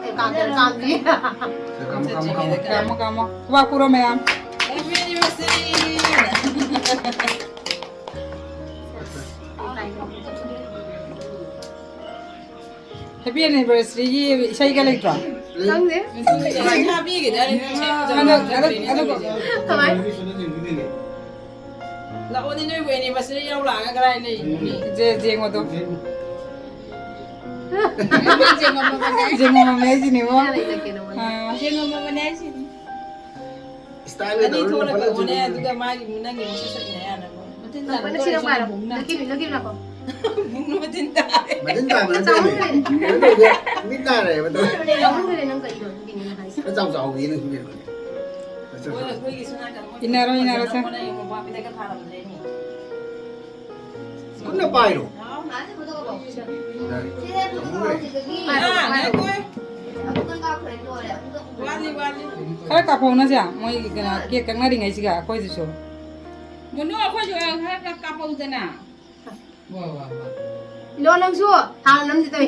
ꯑꯦ, ꯀꯥꯝꯗꯔꯦ, ꯀꯥꯝꯗ꯭ꯔꯤ꯫ ꯀꯥꯝꯃꯣ, ꯀꯥꯝꯃꯣ, ꯀꯥꯝꯃꯣ꯫ ꯀꯥꯝꯃꯣ, ꯀꯥꯝꯃꯣ꯫ ꯈꯨꯕꯥꯛ ꯈꯨꯔꯣ ꯃꯌꯥꯝ꯫ Happy anniversary! Happy anniversaryꯒꯤ ꯏꯁꯩꯒ ꯂꯩꯇ꯭ꯔꯣ? ꯈꯪꯗꯦ꯫ ꯍꯟꯗꯛ, ꯍꯟꯗꯛ, ꯍꯟꯗꯛ꯫ ꯀꯃꯥꯏ? ꯂꯥꯛꯑꯣꯅꯦ, ꯅꯣꯏꯕꯨ anniversary ꯌꯥꯎ ꯂꯥꯛꯑꯒ ꯀꯗꯥꯏ ꯂꯩꯔꯤꯅꯣꯅꯦ? ꯖꯦ-, ꯖꯦꯡꯉꯣꯗꯣ꯫ ꯖꯦꯡꯉꯣ ꯃꯃꯦ ꯍꯥꯏꯁꯤꯅꯦꯕꯣ꯫ ꯑꯥ꯫ ꯖꯦꯡꯉꯣ ꯃꯃꯦꯅꯦ ꯍꯥꯏꯁꯤꯅꯤ꯫ Style ꯑꯅꯤ ꯇꯧꯔ ꯊꯣꯛꯅ ꯂꯨꯄꯥ ꯀꯛꯑꯣꯅꯦ, ꯂꯥꯁꯤꯡ ꯑꯗꯨꯒ ꯃꯥꯒꯤ, ꯅꯪꯒꯤ ꯃꯁꯛ ꯁꯛꯅ ꯌꯥꯅꯕ꯫ ꯃꯊꯤꯟ ꯇꯥꯔꯦ, ꯅꯪ ꯁꯤꯗ ꯇꯧꯔꯤꯁꯦ ꯄꯥꯏꯔꯣ꯫ ꯕꯨꯡꯅ꯫ ꯅꯪꯒꯤ, ꯅꯪꯒꯤ ꯂꯥꯛꯑꯣ꯫ ꯕꯨꯡꯅ ꯃꯊꯤꯟ ꯇꯥꯔꯦ꯫ ꯃꯊꯤꯟ ꯇꯥꯕ ꯅꯠꯇꯦ꯫ ꯆꯥꯎꯃꯟꯈ꯭ꯔꯦ꯫ ꯀꯩꯅꯣ ꯇꯧꯗꯦ꯫ ꯃꯤꯠ ꯇꯥꯔꯦꯕ ꯇꯧꯔꯤꯁꯦ꯫ ꯆꯥꯎꯃꯟꯈ꯭ꯔꯦ ꯅꯪ ꯀꯩꯅꯣ ꯑꯗꯨꯒꯤꯅꯦ ꯅꯪ ꯍꯥꯏꯁꯦ꯫ ꯈꯔ ꯆꯥꯎ ꯆꯥꯎꯕꯒꯤ ꯅꯪ ꯁꯨꯝ ꯀꯩꯅꯣꯅꯦ꯫ ꯈꯔ ꯆꯥꯎ ꯃꯣꯏ ꯆꯥꯎ꯫ ꯑꯩꯈꯣꯏꯒꯤ ꯁꯣꯝ ꯅꯥꯀꯟ ꯃꯣꯏ ꯏꯟꯅꯔꯣ, ꯏꯟꯅꯔꯣ, ꯁꯦ꯫ ꯃꯣꯏꯅ ꯌꯦꯡꯉꯣ, ꯃꯣꯕꯥꯏꯜꯗꯒ ꯊꯥꯔꯝꯗ꯭ꯔꯦꯅꯦ꯫ ꯈꯨꯠꯅ ꯄꯥꯏꯔꯣ꯫ ꯍꯥꯎ꯫ ꯌꯥꯔꯦ꯫ ꯆꯥꯎꯃꯟꯈ꯭ꯔꯦ꯫ ꯑꯥ, ꯉꯥꯏꯈꯣ꯫ ꯋꯥꯠꯂꯤ, ꯋꯥꯠꯂꯤ꯫ ꯈꯔ ꯀꯥꯞꯍꯧꯅꯁꯦ, ꯃꯣꯏ ꯀꯩꯅꯣ, cake ꯀꯛꯅꯔꯤꯉꯩꯁꯤꯒ ꯑꯩꯈꯣꯏꯗꯨꯁꯨ꯫ ꯃꯨꯅꯨ, ꯑꯩꯈꯣꯏꯁꯨ ꯈꯔ ꯀꯥꯞꯍꯧꯗꯅ꯫ ꯋꯥ, ꯋꯥ, ꯋꯥ꯫ ꯂꯣ, ꯅꯪꯁꯨ ꯍꯥꯟꯅ ꯅꯝꯁꯤ ꯇꯧꯏ꯫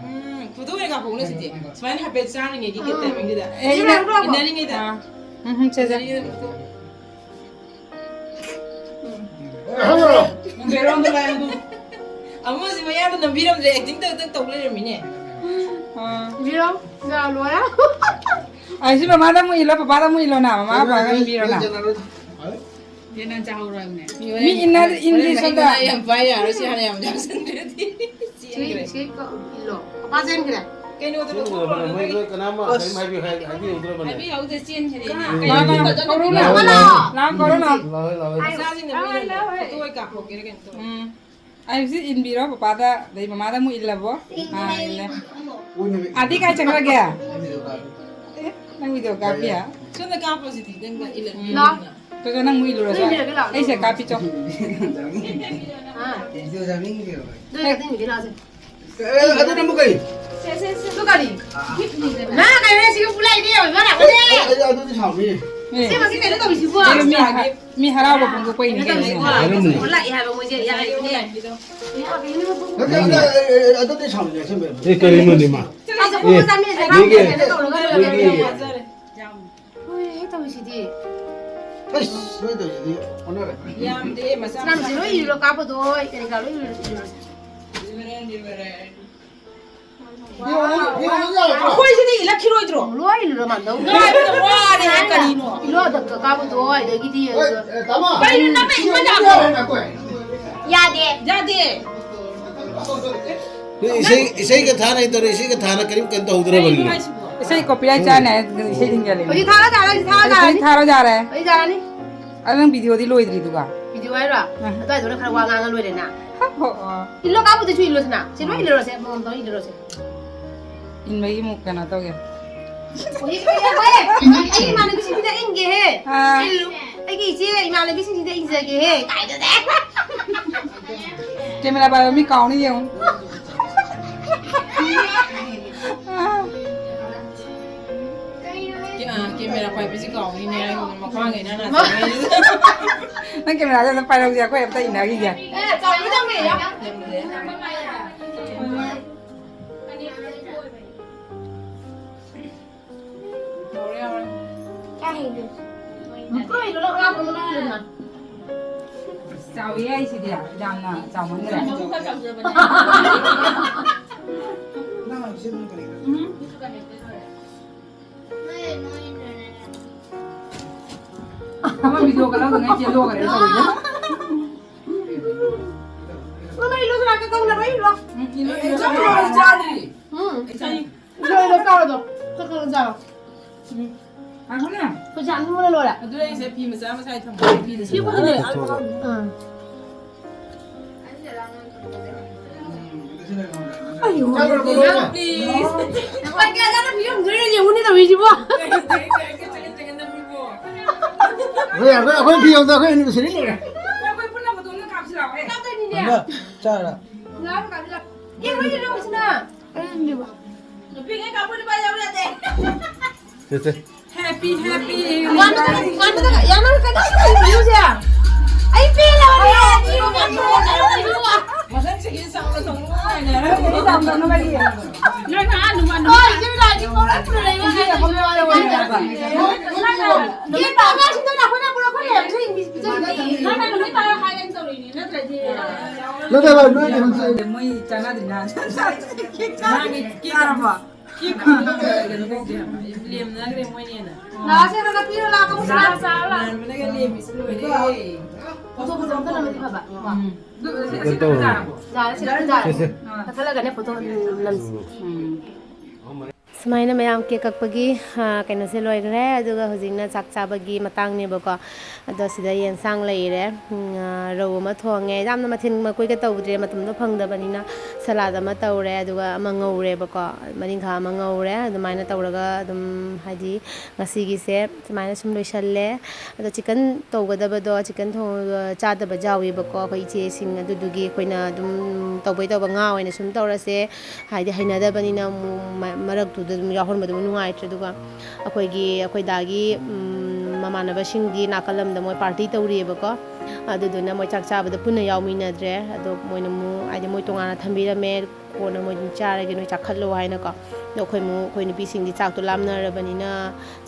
ꯎꯝ, photo ꯑꯣꯏꯅ ꯀꯥꯞꯍꯧꯅ ꯁꯤꯗꯤ꯫ ꯁꯨꯃꯥꯏꯅ ꯍꯥꯏꯐꯦꯠ ꯆꯥꯔꯤꯉꯩꯒꯤ ꯎꯝ꯫ Timingꯗꯨꯗ꯫ ꯑꯦ, ꯏꯟꯅ-, ꯏꯟꯅꯔꯤꯉꯩꯗ꯫ ꯑꯥ꯫ ꯎꯝ, ꯎꯝ, ꯁꯦ, ꯁꯦ꯫ ꯏꯟꯅꯔꯤꯉꯩꯗ photo꯫ ꯎꯝ꯫ ꯕꯦꯔꯣꯟꯗꯣ ꯂꯥꯛꯑꯦ, ꯑꯃꯨꯛ꯫ ꯑꯃꯁꯤ ꯃꯌꯥꯗ ꯅꯝꯕꯤꯔꯝꯗ꯭ꯔꯦ, acting ꯇꯧ, ꯇꯧ, ꯇꯧ ꯂꯩꯔꯝꯃꯤꯅꯦ꯫ ꯑꯥ꯫ ꯕꯤꯔꯣ, ꯌꯥ, ꯂꯣꯏꯔꯦ꯫ ꯑꯩꯁꯤ ꯃꯃꯥꯗ ꯑꯃꯨꯛ ꯏꯜꯂꯣ, ꯄꯄꯥꯗ ꯑꯃꯨꯛ ꯏꯜꯂꯣꯅ, ꯃꯃꯥ ꯄꯄꯥꯒ ꯏꯟꯕꯤꯔꯣꯅ꯫ ꯌꯦꯟꯅ ꯆꯥꯍꯧꯔꯕꯅꯦ꯫ ꯃꯤ ꯏꯟꯅ-, ꯏꯟꯗꯤ ꯍꯣꯔꯦꯟ ꯁꯣꯝꯗ꯫ ꯃꯍꯤꯛ ꯃꯅꯥꯏ ꯌꯥꯝ ꯄꯥꯏ ꯌꯥꯔꯣꯏ, ꯁꯤ ꯍꯥꯟꯅ ꯌꯥꯝ ꯆꯥꯁꯤꯟꯗ꯭ꯔꯗꯤ꯫ ꯁꯤ ꯁꯤ, ꯏꯟꯈ꯭ꯔꯦ꯫ ꯁꯤ ꯀꯛ-, ꯏꯜꯂꯣ꯫ ꯄꯄꯥ ꯆꯦꯟꯈ꯭ꯔꯦ꯫ ꯀꯩꯅꯣꯗ ꯁꯤ ꯂꯧꯊꯣꯛꯈ꯭ꯔꯣ, ꯎꯔꯕꯅꯦ, ꯃꯣꯏ ꯅꯣꯏ꯫ ꯀꯅꯥꯝ ꯑꯁ꯫ ꯀꯔꯤꯝ ꯍꯥꯏꯕꯤ-, ꯍꯥꯏ-, ꯍꯥꯏꯕꯤꯍꯧꯗ꯭ꯔꯕꯅꯦ꯫ ꯍꯥꯏꯕꯤꯍꯧꯗꯦ, ꯆꯦꯟꯈ꯭ꯔꯦꯅꯦ꯫ ꯀꯅꯥ? ꯀꯩꯅꯣ ꯂꯥꯛꯑꯣ, ꯂꯥꯛꯑꯣ, ꯇꯧꯔꯣ, ꯀꯧꯔꯣ ꯂꯥꯛꯑꯣ꯫ ꯂꯥꯛꯑꯣ꯫ ꯂꯥꯛꯑꯣ, ꯂꯥꯛꯑꯣ, ꯂꯥꯛꯑꯣ, ꯂꯥꯛꯑꯣ꯫ ꯂꯥꯛꯑꯣ, ꯂꯥꯛꯑꯣ꯫ ꯏꯆꯥꯁꯤꯡꯅ ꯃꯣꯏꯅ ꯂꯥꯛꯑꯣ, ꯂꯥꯛꯑꯣ꯫ Photo ꯑꯣꯏ ꯀꯥꯞꯍꯧꯒꯦꯔꯥ ꯀꯩꯅꯣ ꯇꯧꯔꯣ꯫ ꯎꯝ꯫ ꯑꯩ ꯍꯧꯖꯤꯛ ꯏꯟꯕꯤꯔꯣ, ꯄꯄꯥꯗ, ꯑꯗꯩ ꯃꯃꯥꯗ ꯑꯃꯨꯛ ꯏꯜꯂꯕꯣ? ꯑꯥ, ꯏꯜꯂꯦ꯫ ꯑꯥꯗꯤ ꯀꯥꯏ ꯆꯠꯈ꯭ꯔꯒꯦ? ꯑꯦ, ꯅꯪ video ꯀꯥꯞꯄꯤ? ꯁꯣꯝꯗ ꯀꯥꯞꯄꯁꯤꯗꯤ, ꯅꯪ ꯏꯜꯂꯟꯕꯤꯔꯣꯗꯅ꯫ ꯎꯝ꯫ ꯆꯣ, ꯆꯣ, ꯅꯪ ꯃꯨꯛ ꯏꯜꯂꯨꯔꯣ, ꯆꯣ꯫ ꯅꯪ ꯏꯜꯂꯨꯔꯒꯦ ꯂꯥꯛꯑꯣ꯫ ꯑꯩꯁꯦ ꯀꯥꯞꯄꯤ, ꯆꯣ꯫ ꯍꯥ? ꯏꯜꯂꯨ ꯆꯥꯅꯤꯡꯗꯦꯕ꯫ ꯅꯪ ꯏꯜꯂꯨꯔꯒꯦ ꯂꯥꯛꯑꯣ, ꯆꯣ꯫ ꯑꯦ, ꯑꯗꯨꯅ ꯑꯃꯨꯛ ꯀꯔꯤ? ꯁꯦ, ꯁꯦ, ꯁꯦ, ꯑꯗꯨ ꯀꯔꯤ? ꯅꯪ ꯀꯩꯅꯣ ꯁꯤꯒ ꯄꯨꯂꯥꯏꯗꯤ ꯌꯥꯎꯕ ꯂꯥꯛꯄꯅꯦ꯫ ꯑꯦ, ꯑꯗꯨ, ꯑꯗꯨꯗꯤ ꯁꯥꯎꯅꯤ꯫ ꯑꯦ꯫ ꯁꯤ ꯃꯁꯤ ꯀꯩꯅꯣ ꯇꯧꯔꯤꯁꯤꯕꯣ? ꯀꯩꯅꯣ ꯃꯤ ꯍ-, ꯃꯤ ꯍꯔꯥꯎꯕ ꯐꯣꯡꯗꯣꯛꯄꯩꯅꯤ ꯀꯩꯅꯣ꯫ ꯀꯩꯅꯣ ꯇꯧꯔꯤꯁꯤꯕꯣ? ꯍꯔꯥꯎꯕꯅꯤ꯫ ꯂꯥꯛꯑꯦ ꯍꯥꯏꯕ ꯃꯣꯏꯁꯦ ꯌꯥꯏꯅꯦ꯫ ꯅꯠꯇꯦ, ꯑꯗꯨ, ꯑꯦ, ꯑꯦ, ꯑꯗꯨꯗꯤ ꯁꯥꯎꯅꯤ, ꯑꯁꯦꯡꯕꯩ꯫ ꯑꯦ, ꯀꯔꯤꯅꯣꯅꯦ ꯃꯥ? ꯑꯩꯁꯦ ꯈꯣꯡꯎꯞ ꯑꯦ, ꯆꯥꯝꯃꯔꯤꯁꯦ ꯃꯤꯒꯤ, ꯍꯥꯞꯄꯦ ꯀꯩꯅꯣ ꯇꯧꯔꯒ ꯂꯣꯏꯔꯦ꯫ ꯃꯤꯒꯤ ꯍꯣꯏ, ꯍꯦꯛ ꯇꯧꯔꯤꯁꯤꯗꯤ꯫ ꯑꯁ, ꯅꯣꯏ ꯇꯧꯔꯤꯁꯤꯗꯤ ꯑꯣꯟꯅꯔꯦ꯫ ꯌꯥꯝꯗꯦ, ꯃꯆꯥ ꯁꯅꯥꯃꯨꯈꯤ ꯃꯆꯥ ꯂꯣꯏ ꯏꯔꯣ, ꯀꯥꯞꯄꯗꯣ, ꯑꯩ ꯀꯔꯤ ꯀꯥ ꯂꯣꯏ ꯏꯔꯣ, ꯏꯔꯣ꯫ ꯏꯕꯔꯦꯟ, ꯏꯕꯔꯦꯟ꯫ ꯏꯔꯣ, ꯏꯔꯣ, ꯏꯔꯣ, ꯏꯔꯣ꯫ ꯑꯩꯈꯣꯏꯁꯤꯗꯤ ꯏꯜꯂꯛꯈꯤꯔꯣꯏꯗ꯭ꯔꯣ? ꯂꯣꯏ ꯏꯔꯣ, ꯃꯥꯟꯗꯧ꯫ ꯉꯥꯏꯕꯗ ꯋꯥꯔꯦ, ꯀꯔꯤꯅꯣ? ꯏꯔꯣ, ꯑꯗꯨꯝ ꯀꯥꯞꯄꯗꯣ, ꯑꯗꯒꯤꯗꯤ ꯍꯣꯏ, ꯑꯦ, ꯇꯥꯃꯣ꯫ ꯀꯩꯅꯣ ꯅꯪꯅ ꯏꯟꯕ ꯌꯥꯕ꯭ꯔꯣ? ꯌꯥꯗꯦ꯫ ꯌꯥꯗꯦ꯫ ꯅꯣꯏ ꯏꯁꯩ, ꯏꯁꯩꯒ ꯊꯥꯅ ꯍꯩꯇꯔꯦ, ꯏꯁꯩꯒ ꯊꯥꯅ ꯀꯔꯤꯝ, ꯀꯩꯝ ꯇꯧꯍꯧꯗ꯭ꯔꯕꯅꯤꯅꯦ꯫ ꯀꯩꯅꯣ ꯍꯥꯏꯁꯤꯕꯣ? ꯏꯁꯩ copyright ꯆꯥꯅꯤ ꯍꯥꯏ, ꯏꯁꯩ ꯊꯤꯡꯖꯜꯂꯤꯅꯦ꯫ ꯍꯧꯖꯤꯛ ꯊꯥꯔꯣ, ꯊꯥꯔꯣ, ꯍꯧꯖꯤꯛ ꯊꯥꯔꯣ, ꯍꯧꯖꯤꯛ ꯊꯥꯔꯅꯤ꯫ ꯊꯥꯔꯣ ꯌꯥꯔꯦ꯫ ꯍꯧꯖꯤꯛ ꯊꯥꯔꯅꯤ꯫ ꯑꯗꯣ ꯅꯪ videoꯗꯤ ꯂꯣꯏꯗ꯭ꯔꯤꯗꯨꯒ? Video ꯍꯥꯏꯔꯣ? ꯑꯥ꯫ ꯑꯗꯨꯋꯥꯏꯗꯨꯅ ꯈꯔ ꯋꯥ ꯉꯥꯡꯉ ꯂꯣꯏꯔꯦꯅ꯫ ꯑꯣ, ꯑꯣ꯫ ꯏꯜꯂꯣ, ꯀꯥꯞꯄꯗꯨꯁꯨ ꯏꯜꯂꯣꯁꯤꯅ꯫ ꯁꯤ ꯂꯣꯏ ꯏꯜꯂꯔꯣꯁꯦ, ꯑꯃꯃꯝꯇꯪ ꯏꯜꯂꯔꯣꯁꯦ꯫ ꯏꯟꯕꯒꯤ ꯑꯃꯨꯛ ꯀꯩꯅꯣ ꯇꯧꯒꯦ꯫ ꯍꯧꯖꯤꯛ ꯏꯜꯂꯣ, ꯍꯣꯏ꯫ ꯑꯩ ꯏꯃꯥꯟꯅꯕꯤꯁꯤꯡꯁꯤꯗ ꯏꯟꯒꯦꯍꯦ꯫ ꯑꯥ꯫ ꯏꯜꯂꯨ꯫ ꯑꯩꯒꯤ ꯏꯆꯦ ꯏꯃꯥꯟꯅꯕꯤꯁꯤꯡꯁꯤꯗ ꯏꯟꯖꯒꯦꯍꯦ꯫ ꯀꯥꯏꯗꯅꯦ꯫ Camera ꯄꯥꯏꯕ ꯃꯤ ꯀꯥꯎꯅꯤ ꯌꯦꯡꯉꯨ꯫ ꯀꯦ-, ꯑ, camera ꯄꯥꯏꯕꯁꯤ ꯀꯥꯎꯅꯤꯅꯦ, ꯑꯩꯉꯣꯟꯗ ꯃꯈ꯭ꯋꯥꯡ ꯍꯦꯟꯅ ꯅꯥꯖꯔꯦ꯫ ꯅꯪ cameraꯁꯦ ꯑꯝꯇ ꯄꯥꯏꯔꯧꯁꯦ, ꯑꯩꯈꯣꯏ ꯑꯝꯇ ꯏꯟꯅꯈꯤꯒꯦ꯫ ꯑꯦ, ꯆꯥꯎꯕ ꯆꯥꯎꯕ ꯌꯥꯝ꯫ ꯌꯥꯎꯔꯦ, ꯌꯥꯎꯔꯦ꯫ ꯀꯌꯥ ꯍꯦꯟꯒꯦ? ꯃꯈꯣꯏꯗꯣ ꯂꯧ ꯂꯥꯛꯄꯗꯣ ꯂꯧꯔꯦꯗꯅ꯫ ꯆꯥꯎꯋꯤ ꯍꯥꯏꯁꯤꯗꯤ, ꯌꯥꯝꯅ ꯆꯥꯎꯃꯟꯈ꯭ꯔꯦ꯫ ꯎꯝ꯫ ꯑꯃ video ꯀꯂꯔꯗꯨꯅ ꯆꯦꯜꯂꯣ ꯀꯔꯤ ꯇꯧꯔꯤꯅꯣ? ꯅꯪ ꯏꯜꯂꯨ ꯁꯤꯔꯥ ꯀꯛꯀꯧꯅꯕ ꯏꯜꯂꯣ꯫ ꯎꯝ, ꯏꯜꯂꯨ, ꯏꯜꯂꯨ꯫ ꯆꯥꯗ꯭ꯔꯤ꯫ ꯎꯝ꯫ ꯏꯜꯂꯨ, ꯏꯜꯂꯨ, ꯆꯥꯔꯣ ꯑꯗꯣ꯫ ꯀꯛꯀꯧꯅ ꯆꯥꯔꯣ꯫ ꯎꯝ꯫ ꯉꯥꯏꯈꯣꯅꯦ꯫ ꯑꯩꯈꯣꯏ ꯆꯥ ꯑꯗꯨꯝ ꯂꯣꯏꯔꯦ꯫ ꯑꯗꯨ ꯑꯩꯁꯦ ꯐꯤ ꯃꯆꯥ ꯑꯃ ꯁꯥꯏ ꯊꯝꯕ꯫ ꯐꯤꯗ ꯁꯤ ꯁꯨꯝ ꯈꯨꯠꯇꯨꯅꯦ꯫ ꯎꯝ꯫ ꯑꯩ ꯌꯥꯝ please꯫ ꯂꯨꯄꯥ ꯀꯌꯥ ꯆꯥꯅ ꯄꯤꯔꯝꯗꯣꯏꯅꯣ ꯌꯦꯡꯉꯨꯅꯦ ꯇꯧꯔꯤꯁꯤꯕꯣ꯫ ꯑꯩꯈꯣꯏ, ꯑꯩꯈꯣꯏ ꯐꯤ ꯌꯧꯗ ꯑꯩꯈꯣꯏ anniversary ꯂꯣꯏꯔꯦ꯫ ꯑꯩꯈꯣꯏ ꯄꯨꯟꯅ ꯐꯣꯇꯣ ꯑꯃ ꯀꯥꯞꯁꯤ ꯂꯥꯛꯑꯣ꯫ ꯀꯥꯞꯇꯣꯏꯅꯤꯅꯦ꯫ ꯆꯥꯔ꯫ ꯂꯥꯛꯑꯣ, ꯀꯥꯞꯁꯤ ꯂꯥꯛꯑꯣ꯫ ꯑꯦ, ꯍꯣꯏ, ꯏꯅꯥꯎꯁꯤꯅ꯫ ꯅꯨꯄꯤꯉꯩ ꯀꯥꯞꯄ ꯅꯨꯄꯥ ꯌꯥꯎ ꯌꯥꯗꯦ꯫ ꯁꯦ, ꯁꯦ꯫ Happy, happy꯫ ꯉꯥꯟꯕꯗ, ꯉꯥꯟꯕꯗ, ꯌꯥꯝꯅ ꯀꯩꯅꯣ ꯇꯧꯔꯤꯕ ꯏꯔꯨꯁꯦ꯫ ꯑꯩ ꯄꯦꯜꯂꯕꯅꯦ꯫ ꯃꯊꯪ ꯆꯍꯤ ꯆꯥꯎꯅ ꯇꯧꯅꯕ ꯉꯥꯏꯅꯔꯦ꯫ ꯅꯣꯏ ꯅꯍꯥꯟ ꯅꯨꯃ-, ꯍꯣꯏ, ꯏꯆꯦ ꯕꯤꯅꯥꯒꯤ ꯄꯣꯔꯛꯇ꯭ꯔ ꯂꯩꯕ ꯉꯥꯏꯅꯕ꯫ ꯌꯦꯟ ꯇꯥꯕ ꯑꯁꯤꯗ ꯑꯩꯈꯣꯏꯅ ꯄꯨꯔꯛꯄ ꯂꯩꯔꯝꯁꯦ ꯏꯪꯂꯤꯁ ꯄꯤꯖꯔꯤꯅꯦ꯫ ꯅꯪꯅ ꯅꯨꯃꯤꯠ ꯇꯥꯔꯣ ꯍꯥꯏꯒꯦꯅ ꯇꯧꯔꯤꯅꯦ, ꯅꯠꯇ꯭ꯔꯗꯤ꯫ ꯅꯠꯇꯦ, ꯚꯥꯏ, ꯅꯣꯏ ꯀꯩꯅꯣ ꯆꯥꯏ꯫ ꯃꯣꯏ ꯆꯥꯟꯅꯗ꯭ꯔꯤꯅꯦ꯫ ꯅꯪꯒꯤ ꯀꯦꯛ ꯆꯥꯔꯕꯣ? ꯀꯦꯛ ꯀꯩꯅꯣ ꯇꯧꯗꯦ ꯍꯥꯏꯕ꯫ ꯂꯦꯝꯅꯈ꯭ꯔꯦ ꯃꯣꯏꯅꯦꯅ꯫ ꯂꯥꯛꯑꯁꯦ, ꯈꯔ ꯈꯔ ꯄꯤꯔꯣ, ꯂꯥꯛꯑꯣ, ꯈꯔ ꯈꯔ꯫ ꯉꯥꯟꯕꯅꯒ ꯂꯦꯝꯃꯤꯁꯦ ꯂꯣꯏꯔꯦ꯫ ꯐꯣꯇꯣ ꯐꯖꯕ ꯑꯝꯇ ꯅꯝꯃꯗꯤ ꯐꯕ꯫ ꯎꯝ꯫ ꯑꯗꯨ, ꯑꯁꯤ, ꯑꯁꯤ ꯀꯩꯅꯣ ꯇꯧꯔꯣ꯫ ꯇꯥꯔꯕꯣ? ꯌꯥꯔꯦ, ꯁꯤ ꯑꯗꯨꯝ ꯌꯥꯔꯦ꯫ ꯁꯦ, ꯁꯦ꯫ ꯎꯝ꯫ ꯀꯛꯊꯠꯂꯒꯅꯦ ꯐꯣꯇꯣ ꯑꯗꯨꯝ ꯅꯝꯁꯤ꯫ ꯎꯝ꯫ ꯁꯨꯃꯥꯏꯅ ꯃꯌꯥꯝ ꯀꯦꯛ ꯀꯛꯄꯒꯤ, ꯑ, ꯀꯩꯅꯣꯁꯦ ꯂꯣꯏꯈ꯭ꯔꯦ꯫ ꯑꯗꯨꯒ ꯍꯧꯖꯤꯛꯅ ꯆꯥꯛ ꯆꯥꯕꯒꯤ ꯃꯇꯥꯡꯅꯦꯕꯀꯣ꯫ ꯑꯗꯣ ꯁꯤꯗ ꯌꯦꯟꯁꯥꯡ ꯂꯩꯔꯦ꯫ ꯎꯝ, ꯑ, ꯔꯧ ꯑꯃ ꯊꯣꯡꯉꯦ꯫ ꯌꯥꯝꯅ ꯃꯊꯦꯜ ꯃꯀꯣꯏꯒ ꯇꯧꯗ꯭ꯔꯦ, ꯃꯇꯝꯗꯣ ꯐꯪꯗꯕꯅꯤꯅ꯫ ꯁꯂꯥꯗ ꯑꯃ ꯇꯧꯔꯦ, ꯑꯗꯨꯒ ꯑꯃ ꯉꯧꯔꯦꯕꯀꯣ꯫ ꯃꯔꯤꯡꯈꯥ ꯑꯃ ꯉꯧꯔꯦ꯫ ꯑꯗꯨꯃꯥꯏꯅ ꯇꯧꯔꯒ ꯑꯗꯨꯝ, ꯍꯥꯏꯗꯤ, ꯉꯁꯤꯒꯤꯁꯦ ꯁꯨꯃꯥꯏꯅ ꯁꯨꯝ ꯂꯣꯏꯁꯜꯂꯦ꯫ ꯑꯗꯣ ꯆꯤꯛꯀꯟ ꯇꯧꯒꯗꯕꯗꯣ, ꯆꯤꯛꯀꯟ ꯊꯣꯡ-, ꯆꯥꯗꯕ ꯌꯥꯎꯋꯦꯕꯀꯣ ꯑꯩꯈꯣꯏ ꯏꯆꯦꯁꯤꯡ꯫ ꯑꯗꯨꯗꯨꯒꯤ ꯑꯩꯈꯣꯏꯅ ꯑꯗꯨꯝ ꯇꯧꯕꯩ ꯇꯧꯕ ꯉꯥ ꯑꯣꯏꯅ ꯁꯨꯝ ꯇꯧꯔꯁꯦ꯫ ꯍꯥꯏꯗꯤ ꯍꯩꯅꯗꯕꯅꯤꯅ ꯑꯃꯨꯛ ꯃ-, ꯃꯔꯛꯇꯨꯗ ꯑꯗꯨꯝ ꯌꯥꯎꯍꯟꯕꯗꯨ ꯅꯨꯡꯉꯥꯏꯇ꯭ꯔꯦ꯫ ꯑꯗꯨꯒ ꯑꯩꯈꯣꯏꯒꯤ, ꯑꯩꯈꯣꯏ ꯗꯥꯒꯤ, ꯎꯝ, ꯃꯃꯥꯟꯅꯕꯁꯤꯡꯗꯤ ꯅꯥꯀꯜ ꯑꯃꯗ ꯃꯣꯏ party ꯇꯧꯔꯤꯑꯕꯀꯣ꯫ ꯑꯗꯨꯗꯨꯅ ꯃꯣꯏ ꯆꯥꯛ ꯆꯥꯕꯗ ꯄꯨꯟꯅ ꯌꯥꯎꯃꯤꯟꯅꯗ꯭ꯔꯦ꯫ ꯑꯗꯣ ꯃꯣꯏꯅ ꯑꯃꯨꯛ, ꯍꯥꯏꯗꯤ ꯃꯣꯏ ꯇꯣꯉꯥꯟꯅ ꯊꯝꯕꯤꯔꯝꯃꯦ, "ꯀꯣꯟꯅ ꯃꯣꯏ ꯑꯗꯨꯝ ꯆꯥꯔꯒꯦ, ꯅꯣꯏ ꯆꯥꯈꯠꯂꯣ" ꯍꯥꯏꯅꯀꯣ꯫ ꯑꯗꯣ ꯑꯩꯈꯣꯏ ꯑꯃꯨꯛ, ꯑꯩꯈꯣꯏ ꯅꯨꯄꯤꯁꯤꯡꯗꯤ ꯆꯥꯛꯇꯣ ꯂꯥꯝꯅꯔꯕꯅꯤꯅ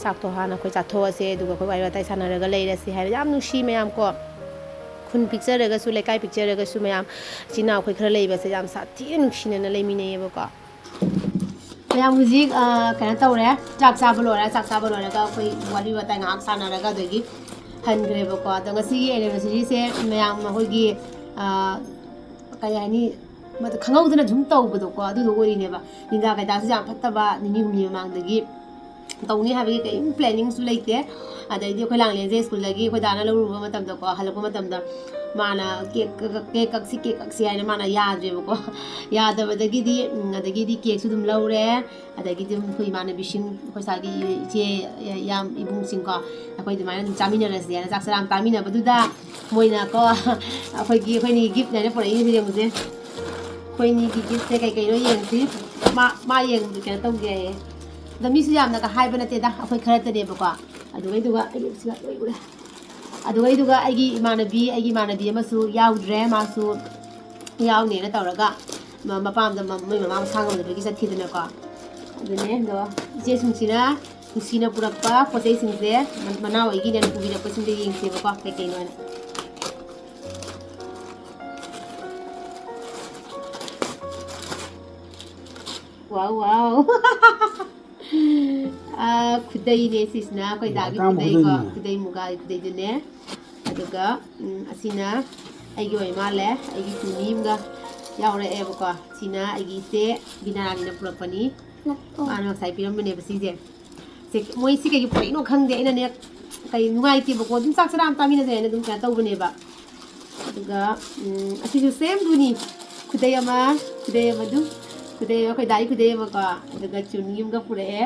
ꯆꯥꯛꯇꯣ ꯍꯥꯟꯅ ꯑꯩꯈꯣꯏ ꯆꯥꯊꯣꯛꯑꯁꯦ, ꯑꯗꯨꯒ ꯑꯩꯈꯣꯏ ꯋꯥꯔꯤ ꯋꯥꯇꯥꯏ ꯁꯥꯟꯅꯔꯒ ꯂꯩꯔꯁꯦ ꯍꯥꯏꯕ꯫ ꯌꯥꯝ ꯅꯨꯡꯁꯤ ꯃꯌꯥꯝ ꯀꯣ꯫ ꯈꯨꯟ ꯄꯤꯛꯆꯔꯒꯁꯨ, ꯂꯩꯀꯥꯏ ꯄꯤꯛꯆꯔꯒꯁꯨ ꯃꯌꯥꯝ ꯏꯆꯤꯟ ꯏꯅꯥꯎ ꯑꯩꯈꯣꯏ ꯈꯔ ꯂꯩꯕꯁꯦ ꯌꯥꯝ ꯁꯥꯊꯤꯅ ꯅꯨꯡꯁꯤꯅꯅ ꯂꯩꯃꯤꯟꯅꯩꯌꯦꯕꯀꯣ꯫ ꯃꯌꯥꯝ ꯍꯧꯖꯤꯛ, ꯑ, ꯀꯩꯅꯣ ꯇꯧꯔꯦ, ꯆꯥꯛ ꯆꯥꯕ ꯂꯣꯏꯔꯦ꯫ ꯆꯥꯛ ꯆꯥꯕ ꯂꯣꯏꯔꯒ ꯑꯩꯈꯣꯏ ꯋꯥꯔꯤ ꯋꯥꯇꯥꯏ ꯉꯥꯏꯍꯥꯛ ꯁꯥꯟꯅꯔꯒ ꯑꯗꯒꯤ ꯍꯟꯈ꯭ꯔꯦꯕꯀꯣ꯫ ꯑꯗꯣ ꯉꯁꯤꯒꯤ anniversaryꯁꯦ ꯃꯌꯥꯝ ꯑꯩꯈꯣꯏꯒꯤ, ꯑ, ꯀꯩ ꯍꯥꯏꯅꯤ, ꯃꯗꯨ ꯈꯪꯍꯧꯗꯅ ꯁꯨꯝ ꯇꯧꯕꯗꯣꯀꯣ, ꯑꯗꯨꯗꯣ ꯑꯣꯏꯔꯤꯅꯦꯕ꯫ ꯂꯤꯟꯗꯥ ꯀꯩꯗꯥꯁꯨ ꯌꯥꯝ ꯐꯠꯇꯕ ꯅꯤꯅꯤ ꯍꯨꯝꯅꯤ ꯃꯃꯥꯡꯗꯒꯤ ꯇꯧꯅꯤ ꯍꯥꯏꯕꯒꯤ ꯀꯔꯤꯝ planningꯁꯨ ꯂꯩꯇꯦ꯫ ꯑꯗꯩꯗꯤ ꯑꯩꯈꯣꯏ ꯂꯥꯡꯂꯦꯟꯁꯦ ꯁ꯭ꯀꯨꯜꯗꯒꯤ ꯑꯩꯈꯣꯏ ꯗꯥꯅ ꯂꯧꯔꯨꯕ ꯃꯇꯝꯗꯀꯣ, ꯍꯜꯂꯛꯄ ꯃꯇꯝꯗ ꯃꯥꯅ ꯀꯦꯛ ꯀꯛ- ꯀꯦꯛ ꯀꯛꯁꯤ, ꯀꯦꯛ ꯀꯛꯁꯤ ꯍꯥꯏꯅ ꯃꯥꯅ ꯌꯥꯗ꯭ꯔꯦꯕꯀꯣ꯫ ꯌꯥꯗꯕꯗꯒꯤꯗꯤ, ꯎꯝ, ꯑꯗꯒꯤꯗꯤ ꯀꯦꯛꯁꯨ ꯑꯗꯨꯝ ꯂꯧꯔꯦ꯫ ꯑꯗꯒꯤꯗꯤ ꯑꯗꯨꯝ ꯑꯩꯈꯣꯏ ꯏꯃꯥꯟꯅꯕꯤꯁꯤꯡ, ꯑꯩꯈꯣꯏ ꯁ꯭ꯋꯥꯏꯒꯤ ꯏꯆꯦ, ꯏꯌꯥꯝ, ꯏꯕꯨꯡꯁꯤꯡꯀꯣ, ꯑꯩꯈꯣꯏ ꯑꯗꯨꯃꯥꯏꯅ ꯑꯗꯨꯝ ꯆꯥꯃꯤꯟꯅꯔꯁꯦꯅ ꯆꯥꯛ ꯆꯔꯥ ꯑꯃ ꯆꯥꯃꯤꯟꯅꯕꯗꯨꯗ ꯃꯣꯏꯅꯀꯣ, ꯑꯩꯈꯣꯏꯒꯤ, ꯑꯩꯈꯣꯏꯅꯤꯒꯤ ꯒꯤꯐꯅꯦꯅ ꯄꯨꯔꯛꯏꯁꯦ ꯌꯦꯡꯉꯨꯁꯦ꯫ ꯑꯩꯈꯣꯏꯅꯤꯒꯤ ꯒꯤꯐꯁꯦ ꯀꯩ ꯀꯩꯅꯣ ꯌꯦꯡꯁꯤ꯫ ꯃꯥ, ꯃꯥ ꯌꯦꯡ-, ꯀꯩꯅꯣ ꯇꯧꯒꯦ ꯍꯥꯏꯌꯦ꯫ ꯑꯗꯣ ꯃꯤꯁꯨ ꯌꯥꯝꯅꯒ ꯍꯥꯏꯕ ꯅꯠꯇꯦꯗ, ꯑꯩꯈꯣꯏ ꯈꯔꯇꯅꯦꯕꯀꯣ꯫ ꯑꯗꯨꯒꯩꯗꯨꯒ ꯑꯩ ꯁꯤꯒ ꯂꯣꯏ ꯎꯔꯦ꯫ ꯑꯗꯨꯒꯩꯗꯨꯒ ꯑꯩꯒꯤ ꯏꯃꯥꯟꯅꯕꯤ, ꯑꯩꯒꯤ ꯏꯃꯥꯟꯅꯕꯤ ꯑꯃꯁꯨ ꯌꯥꯎꯗ꯭ꯔꯦ, ꯃꯥꯁꯨ ꯌꯥꯎꯅꯦꯅ ꯇꯧꯔꯒ ꯃ-, ꯃꯄꯥꯝꯗ ꯃ-, ꯃꯣꯏ ꯃꯃꯥ ꯃꯁꯥ ꯉꯝꯗꯕꯒꯤ ꯆꯠꯈꯤꯗꯅꯀꯣ꯫ ꯑꯗꯨꯅꯦ ꯑꯗꯣ, ꯏꯆꯦ ꯁꯨꯡꯁꯤꯅ, ꯅꯨꯡꯁꯤꯅ ꯄꯨꯔꯛꯄ ꯄꯣꯠ ꯆꯩꯁꯤꯡꯁꯦ, ꯃ-, ꯃꯅꯥꯎ ꯑꯩꯒꯤꯅꯦꯅ ꯄꯨꯕꯤꯔꯛꯄꯁꯤꯡꯗ ꯌꯦꯡꯁꯦꯕꯀꯣ, ꯀꯩ ꯀꯩꯅꯣꯅ꯫ ꯋꯥꯎ, ꯋꯥꯎ꯫ ꯑꯥ, ꯈꯨꯗꯩꯅꯦ ꯁꯤꯁꯤꯅ, ꯑꯩꯈꯣꯏ ꯗꯥꯒꯤ ꯑꯇꯥꯡꯕ ꯈꯨꯗꯩꯀꯣ, ꯈꯨꯗꯩꯅꯤꯅꯦ꯫ ꯈꯨꯗꯩ ꯃꯨꯒꯥꯒꯤ ꯈꯨꯗꯩꯗꯨꯅꯦ꯫ ꯑꯗꯨꯒ, ꯎꯝ, ꯑꯁꯤꯅ ꯑꯩꯒꯤ ꯑꯣꯏ ꯃꯥꯜꯂꯦ, ꯑꯩꯒꯤ ꯇꯨꯅꯤ ꯑꯃꯒ ꯌꯥꯎꯔꯛꯑꯦꯕꯀꯣ꯫ ꯁꯤꯅ ꯑꯩꯒꯤ ꯏꯆꯦ ꯕꯤꯅꯥꯔꯥꯅꯤꯅ ꯄꯨꯔꯛꯄꯅꯤ꯫ ꯃꯥꯅ ꯉꯁꯥꯏ ꯄꯤꯔꯝꯕꯅꯦꯕ ꯁꯤꯁꯦ꯫ ꯁꯦ, ꯃꯣꯏ ꯁꯤ ꯀꯩꯒꯤ ꯄꯨꯔꯛꯏꯅꯣ ꯈꯪꯗꯦ꯫ ꯑꯩꯅꯅꯦ, ꯀꯩ ꯅꯨꯡꯉꯥꯏꯇꯦꯕꯀꯣ, ꯑꯗꯨꯝ ꯆꯥꯛ ꯆꯔꯥ ꯑꯃ ꯆꯥꯃꯤꯟꯅꯁꯦ ꯍꯥꯏꯅ ꯑꯗꯨꯝ ꯀꯩꯅꯣ ꯇꯧꯕꯅꯦꯕ꯫ ꯑꯗꯨꯒ, ꯎꯝ, ꯑꯁꯤꯁꯨ ꯁꯦꯝꯗꯨꯅꯤ꯫ ꯈꯨꯗꯩ ꯑꯃ, ꯈꯨꯗꯩ ꯑꯃ ꯑꯗꯨꯝ, ꯈꯨꯗꯩ ꯑꯃ, ꯑꯩꯈꯣꯏ ꯗꯥꯒꯤ ꯈꯨꯗꯩ ꯑꯃꯀꯣ, ꯑꯗꯨꯒ ꯆꯨꯅꯤ ꯑꯃꯒ ꯄꯨꯔꯛꯑꯦ꯫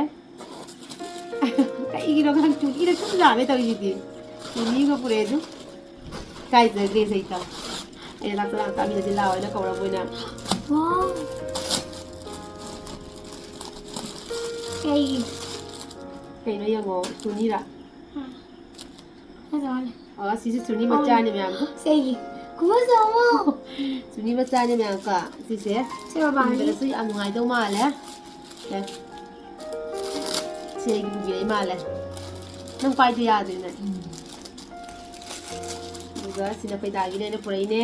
ꯀꯩꯒꯤꯅꯣ ꯈꯪꯗꯦ, ꯆꯨꯅꯤꯗ ꯁꯨꯝ ꯌꯥꯝꯃꯦ ꯇꯧꯔꯤꯁꯤꯗꯤ꯫ ꯆꯨꯅꯤ ꯑꯃꯒ ꯄꯨꯔꯛꯑꯦ ꯑꯗꯨꯝ꯫ ꯏꯀꯥꯏꯖꯈ꯭ꯔꯦ ꯁꯩꯇ꯫ ꯑꯩꯅ ꯆꯥꯛ ꯆꯔꯥ ꯆꯥꯃꯤꯟꯅꯁꯤ ꯂꯥꯛꯑꯣ ꯍꯥꯏꯅ ꯀꯧꯔꯛꯄ ꯑꯣꯏꯅ꯫ ꯋꯥꯎ꯫ ꯀꯩꯒꯤ? ꯀꯩꯅꯣ ꯌꯦꯡꯉꯣ, ꯆꯨꯅꯤꯔꯥ? ꯑꯥ꯫ ꯐꯖꯕꯅꯦ꯫ ꯑꯣ, ꯁꯤꯁꯨ ꯆꯨꯅꯤ ꯃꯆꯥꯅꯦ ꯃꯌꯥꯝ꯫ ꯁꯦ ꯑꯩꯒꯤ꯫ ꯈꯨꯐꯖ ꯑꯃ꯫ ꯆꯨꯅꯤ ꯃꯆꯥꯅꯦ ꯃꯌꯥꯝ ꯀꯣ꯫ ꯁꯤꯁꯦ ꯁꯤ ꯃꯃꯥꯡꯒꯤ꯫ ꯌꯦꯡꯕꯗꯁꯨ ꯌꯥꯝ ꯅꯨꯡꯉꯥꯏꯗꯧ ꯃꯥꯜꯂꯦ꯫ ꯁꯦ꯫ ꯁꯤ ꯑꯩꯒꯤ ꯄꯨꯕꯤꯔꯛꯏ ꯃꯥꯜꯂꯦ꯫ ꯅꯪ ꯄꯥꯏꯗ ꯌꯥꯗ꯭ꯔꯦꯅꯦ꯫ ꯎꯝ꯫ ꯑꯗꯨꯒ ꯁꯤꯅ ꯑꯩꯈꯣꯏ ꯗꯥꯒꯤꯅꯦꯅ ꯄꯨꯔꯛꯏꯅꯦ꯫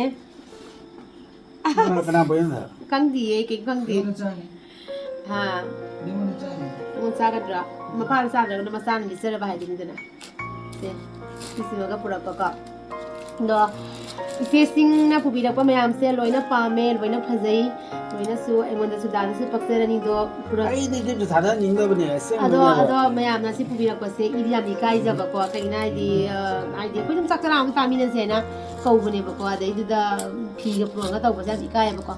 ꯀꯅꯥ, ꯀꯅꯥ ꯄꯣꯌꯦꯡꯗ? ꯈꯪꯗꯤꯌꯦ, ꯀꯩꯝ ꯈꯪꯗꯦ꯫ ꯑꯩꯉꯣꯟꯗ ꯆꯥꯅꯤ꯫ ꯍꯥ? ꯑꯩꯉꯣꯟꯗ ꯆꯥꯅꯤ꯫ ꯑꯩꯉꯣꯟꯗ ꯆꯥꯒꯗ꯭ꯔꯥ? ꯃꯄꯥꯅ ꯆꯥꯗ꯭ꯔꯒꯅ ꯃꯆꯥꯅ ꯂꯤꯠꯆꯔꯕ ꯍꯥꯏꯗꯨꯅꯤꯗꯅ꯫ ꯁꯦ, ꯁꯤꯁꯤꯃꯒ ꯄꯨꯔꯛꯄꯀꯣ꯫ ꯑꯗꯣ ꯏꯆꯦꯁꯤꯡꯅ ꯄꯨꯕꯤꯔꯛꯄ ꯃꯌꯥꯝꯁꯦ ꯂꯣꯏꯅ ꯄꯥꯝꯃꯦ, ꯂꯣꯏꯅ ꯐꯖꯩ, ꯂꯣꯏꯅꯁꯨ ꯑꯩꯉꯣꯟꯗꯁꯨ ꯗꯥꯟꯁꯁꯨ ꯄꯛꯆꯔꯅꯤꯗꯣ ꯄꯨꯔꯛ-, ꯑꯩꯗꯤ ꯒꯤꯐꯇ ꯊꯥꯗꯍꯟꯅꯤꯡꯗꯕꯅꯦ, ꯑꯁꯦꯡꯕꯅꯦ꯫ ꯑꯗꯣ, ꯑꯗꯣ ꯃꯌꯥꯝꯅ ꯁꯤ ꯄꯨꯕꯤꯔꯛꯄꯁꯦ ꯏꯗꯤ ꯌꯥꯝ ꯏꯀꯥꯏꯖꯕꯀꯣ, ꯀꯩꯒꯤꯅꯣ ꯍꯥꯏꯗꯤ, ꯑ, ꯍꯥꯏꯗꯤ ꯑꯩꯈꯣꯏ ꯑꯗꯨꯝ ꯆꯥꯛ ꯆꯔꯥ ꯑꯃ ꯆꯥꯃꯤꯟꯅꯁꯦꯅ ꯀꯧꯕꯅꯦꯕꯀꯣ꯫ ꯑꯗꯩꯗꯨꯗ ꯐꯤꯒ ꯄꯨꯔꯛꯑꯒ ꯇꯧꯕꯁꯦ ꯌꯥꯝ ꯏꯀꯥꯏꯌꯦꯕꯀꯣ꯫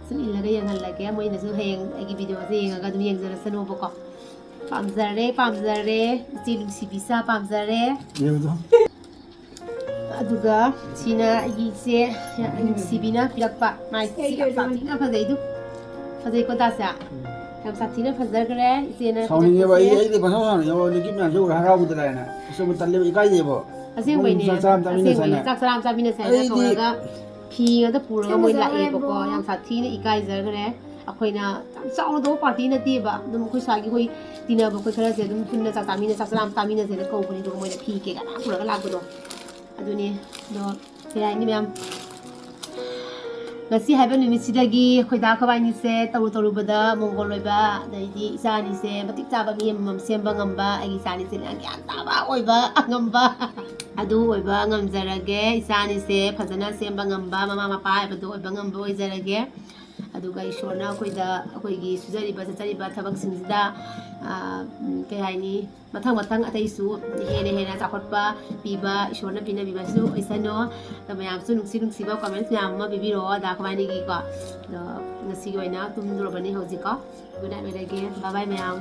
ꯁꯨꯝ ꯏꯜꯂꯒ ꯌꯦꯡꯍꯜꯂꯒꯦ, ꯃꯣꯏꯅꯁꯨ ꯍꯌꯦꯡ ꯑꯩꯒꯤ ꯚꯤꯗꯤꯑꯣꯁꯦ ꯌꯦꯡꯉꯒ ꯑꯗꯨꯝ ꯌꯦꯡꯖꯔꯁꯅꯣꯕꯀꯣ꯫ ꯄꯥꯝꯖꯔꯦ, ꯄꯥꯝꯖꯔꯦ꯫ ꯏꯆꯦ ꯅꯨꯡꯁꯤꯕꯤꯁꯥ ꯄꯥꯝꯖꯔꯦ꯫ ꯌꯦꯡꯉꯨꯗꯣ꯫ ꯑꯗꯨꯒ ꯁꯤꯅ ꯑꯩꯒꯤ ꯏꯆꯦ ꯅꯨꯡꯁꯤꯕꯤꯅ ꯄꯤꯔꯛꯄ꯫ ꯃꯥꯏ ꯁꯤ ꯌꯥꯝ ꯁꯥꯊꯤꯅ ꯐꯖꯩꯗꯨ꯫ ꯐꯖꯩꯀꯣ ꯗꯥꯁꯦ? ꯌꯥꯝ ꯁꯥꯊꯤꯅ ꯐꯖꯈ꯭ꯔꯦ ꯏꯆꯦꯅ ꯁꯥꯎꯅꯤꯡꯉꯦꯕ ꯑꯩ ꯄꯤꯔꯛꯄꯁꯦ꯫ ꯑꯩꯗꯤ ꯄꯪꯁꯥꯎ ꯁꯥꯎꯅꯤꯡꯉꯦꯕ ꯅꯨꯄꯤ ꯃꯌꯥꯝꯁꯦ ꯎꯔ ꯍꯔꯥꯎꯕꯗ ꯂꯥꯏꯅ꯫ ꯑꯁ ꯑꯃꯨꯛ ꯇꯜꯂꯦꯕ, ꯏꯀꯥꯏꯖꯩꯕ꯫ ꯑꯁꯦꯡꯕꯩꯅꯦ꯫ ꯆꯥꯛ ꯆꯥꯔ ꯆꯥꯃꯤꯟꯅꯁꯦ ꯑꯁꯦꯡꯕꯩꯅꯦ꯫ ꯍꯥꯏꯅ꯫ ꯆꯥꯛ ꯆꯥꯔ ꯆꯥꯃꯤꯟꯅꯁꯦ ꯍꯥꯏꯅ ꯑꯩꯗꯤ ꯀꯧꯔꯒ ꯐꯤ ꯉꯥꯛꯇ ꯄꯨꯔꯒ ꯃꯣꯏ ꯁꯦꯝꯃꯁꯦ ꯂꯥꯛꯑꯦꯕꯀꯣ꯫ ꯍꯣꯔꯦꯟ꯫ ꯌꯥꯝ ꯁꯥꯊꯤꯅ ꯏꯀꯥꯏꯖꯈ꯭ꯔꯦ꯫ ꯑꯩꯈꯣꯏꯅ ꯌꯥꯝ ꯆꯥꯎꯅ ꯇꯧꯕ ꯄꯥꯔꯇꯤ ꯅꯠꯇꯦꯕ꯫ ꯑꯗꯨꯝ ꯑꯩꯈꯣꯏ ꯁ꯭ꯋꯥꯏꯒꯤ ꯑꯩꯈꯣꯏ ꯇꯤꯟꯅꯕ ꯑꯩꯈꯣꯏ ꯈꯔꯁꯦ ꯑꯗꯨꯝ ꯄꯨꯟꯅ ꯆꯥꯛ ꯆꯥꯃꯤꯟꯅ ꯆꯥꯛ ꯆꯥꯔ ꯆꯥꯃꯤꯟꯅꯁꯦꯅ ꯀꯧꯕꯅꯤ꯫ ꯑꯗꯨꯒ ꯃꯣꯏꯅ ꯐꯤ ꯀꯩꯀꯥ ꯃꯌꯥꯝ ꯄꯨꯔꯒ ꯂꯥꯛꯄꯗꯣ ꯑꯗꯨꯅꯤ꯫ ꯑꯗꯣ ꯀꯩ ꯍꯥꯏꯅꯤ ꯃꯌꯥꯝ, ꯉꯁꯤ ꯍꯥꯏꯕ ꯅꯨꯃꯤꯠꯁꯤꯗꯒꯤ ꯑꯩꯈꯣꯏ ꯗꯥ ꯈꯣꯏꯕꯥꯅꯤꯁꯦ ꯇꯧꯔꯨ ꯇꯧꯔꯨꯕꯗ ꯃꯣꯡꯒꯣꯜ ꯑꯣꯏꯕ, ꯑꯗꯩꯗꯤ ꯏꯆꯥ ꯑꯅꯤꯁꯦ ꯃꯇꯤꯛ ꯆꯥꯕ ꯃꯤ ꯑꯃꯃꯝ ꯁꯦꯝꯕ ꯉꯝꯕ, ꯑꯩꯒꯤ ꯏꯆꯥ ꯑꯅꯤꯁꯦ ꯒ꯭ꯌꯥꯟ ꯇꯥꯕ ꯑꯣꯏꯕ ꯉꯝꯕ ꯑꯗꯨ ꯑꯣꯏꯕ ꯉꯝꯖꯔꯒꯦ꯫ ꯏꯆꯥ ꯑꯅꯤꯁꯦ ꯐꯖꯅ ꯁꯦꯝꯕ ꯉꯝꯕ, ꯃꯃꯥ ꯃꯄꯥ ꯍꯥꯏꯕꯗꯣ ꯑꯣꯏꯕ ꯉꯝꯕ ꯑꯣꯏꯖꯔꯒꯦ꯫ ꯑꯗꯨꯒ ꯏꯁꯣꯔꯅ ꯑꯩꯈꯣꯏꯗ ꯑꯩꯈꯣꯏꯒꯤ ꯁꯨꯖꯔꯤꯕ ꯆꯠꯆꯔꯤꯕ ꯊꯕꯛꯁꯤꯡꯁꯤꯗ, ꯑ, ꯎꯝ, ꯀꯩ ꯍꯥꯏꯅꯤ, ꯃꯊꯪ ꯃꯊꯪ ꯑꯇꯩꯁꯨ ꯍꯦꯟꯅ ꯍꯦꯟꯅ ꯆꯥꯎꯈꯠꯄ ꯄꯤꯕ ꯏꯁꯣꯔꯅ ꯄꯤꯅꯕꯤꯕꯁꯨ ꯑꯣꯏꯁꯅꯨ꯫ ꯑꯗꯣ ꯃꯌꯥꯝꯁꯨ ꯅꯨꯡꯁꯤ ꯅꯨꯡꯁꯤꯕ ꯀꯃꯦꯟꯁ ꯃꯌꯥꯝ ꯑꯃ ꯄꯤꯕꯤꯔꯛꯑꯣ ꯑꯗꯥ ꯑꯩꯈꯣꯏꯕꯥꯅꯤꯒꯤꯀꯣ꯫ ꯑꯗꯣ ꯉꯁꯤꯒꯤ ꯑꯣꯏꯅ ꯇꯨꯝꯗꯣꯔꯕꯅꯤ ꯍꯧꯖꯤꯛꯀꯣ꯫ Good night ꯑꯣꯏꯔꯒꯦ꯫ Bye bye ꯃꯌꯥꯝ꯫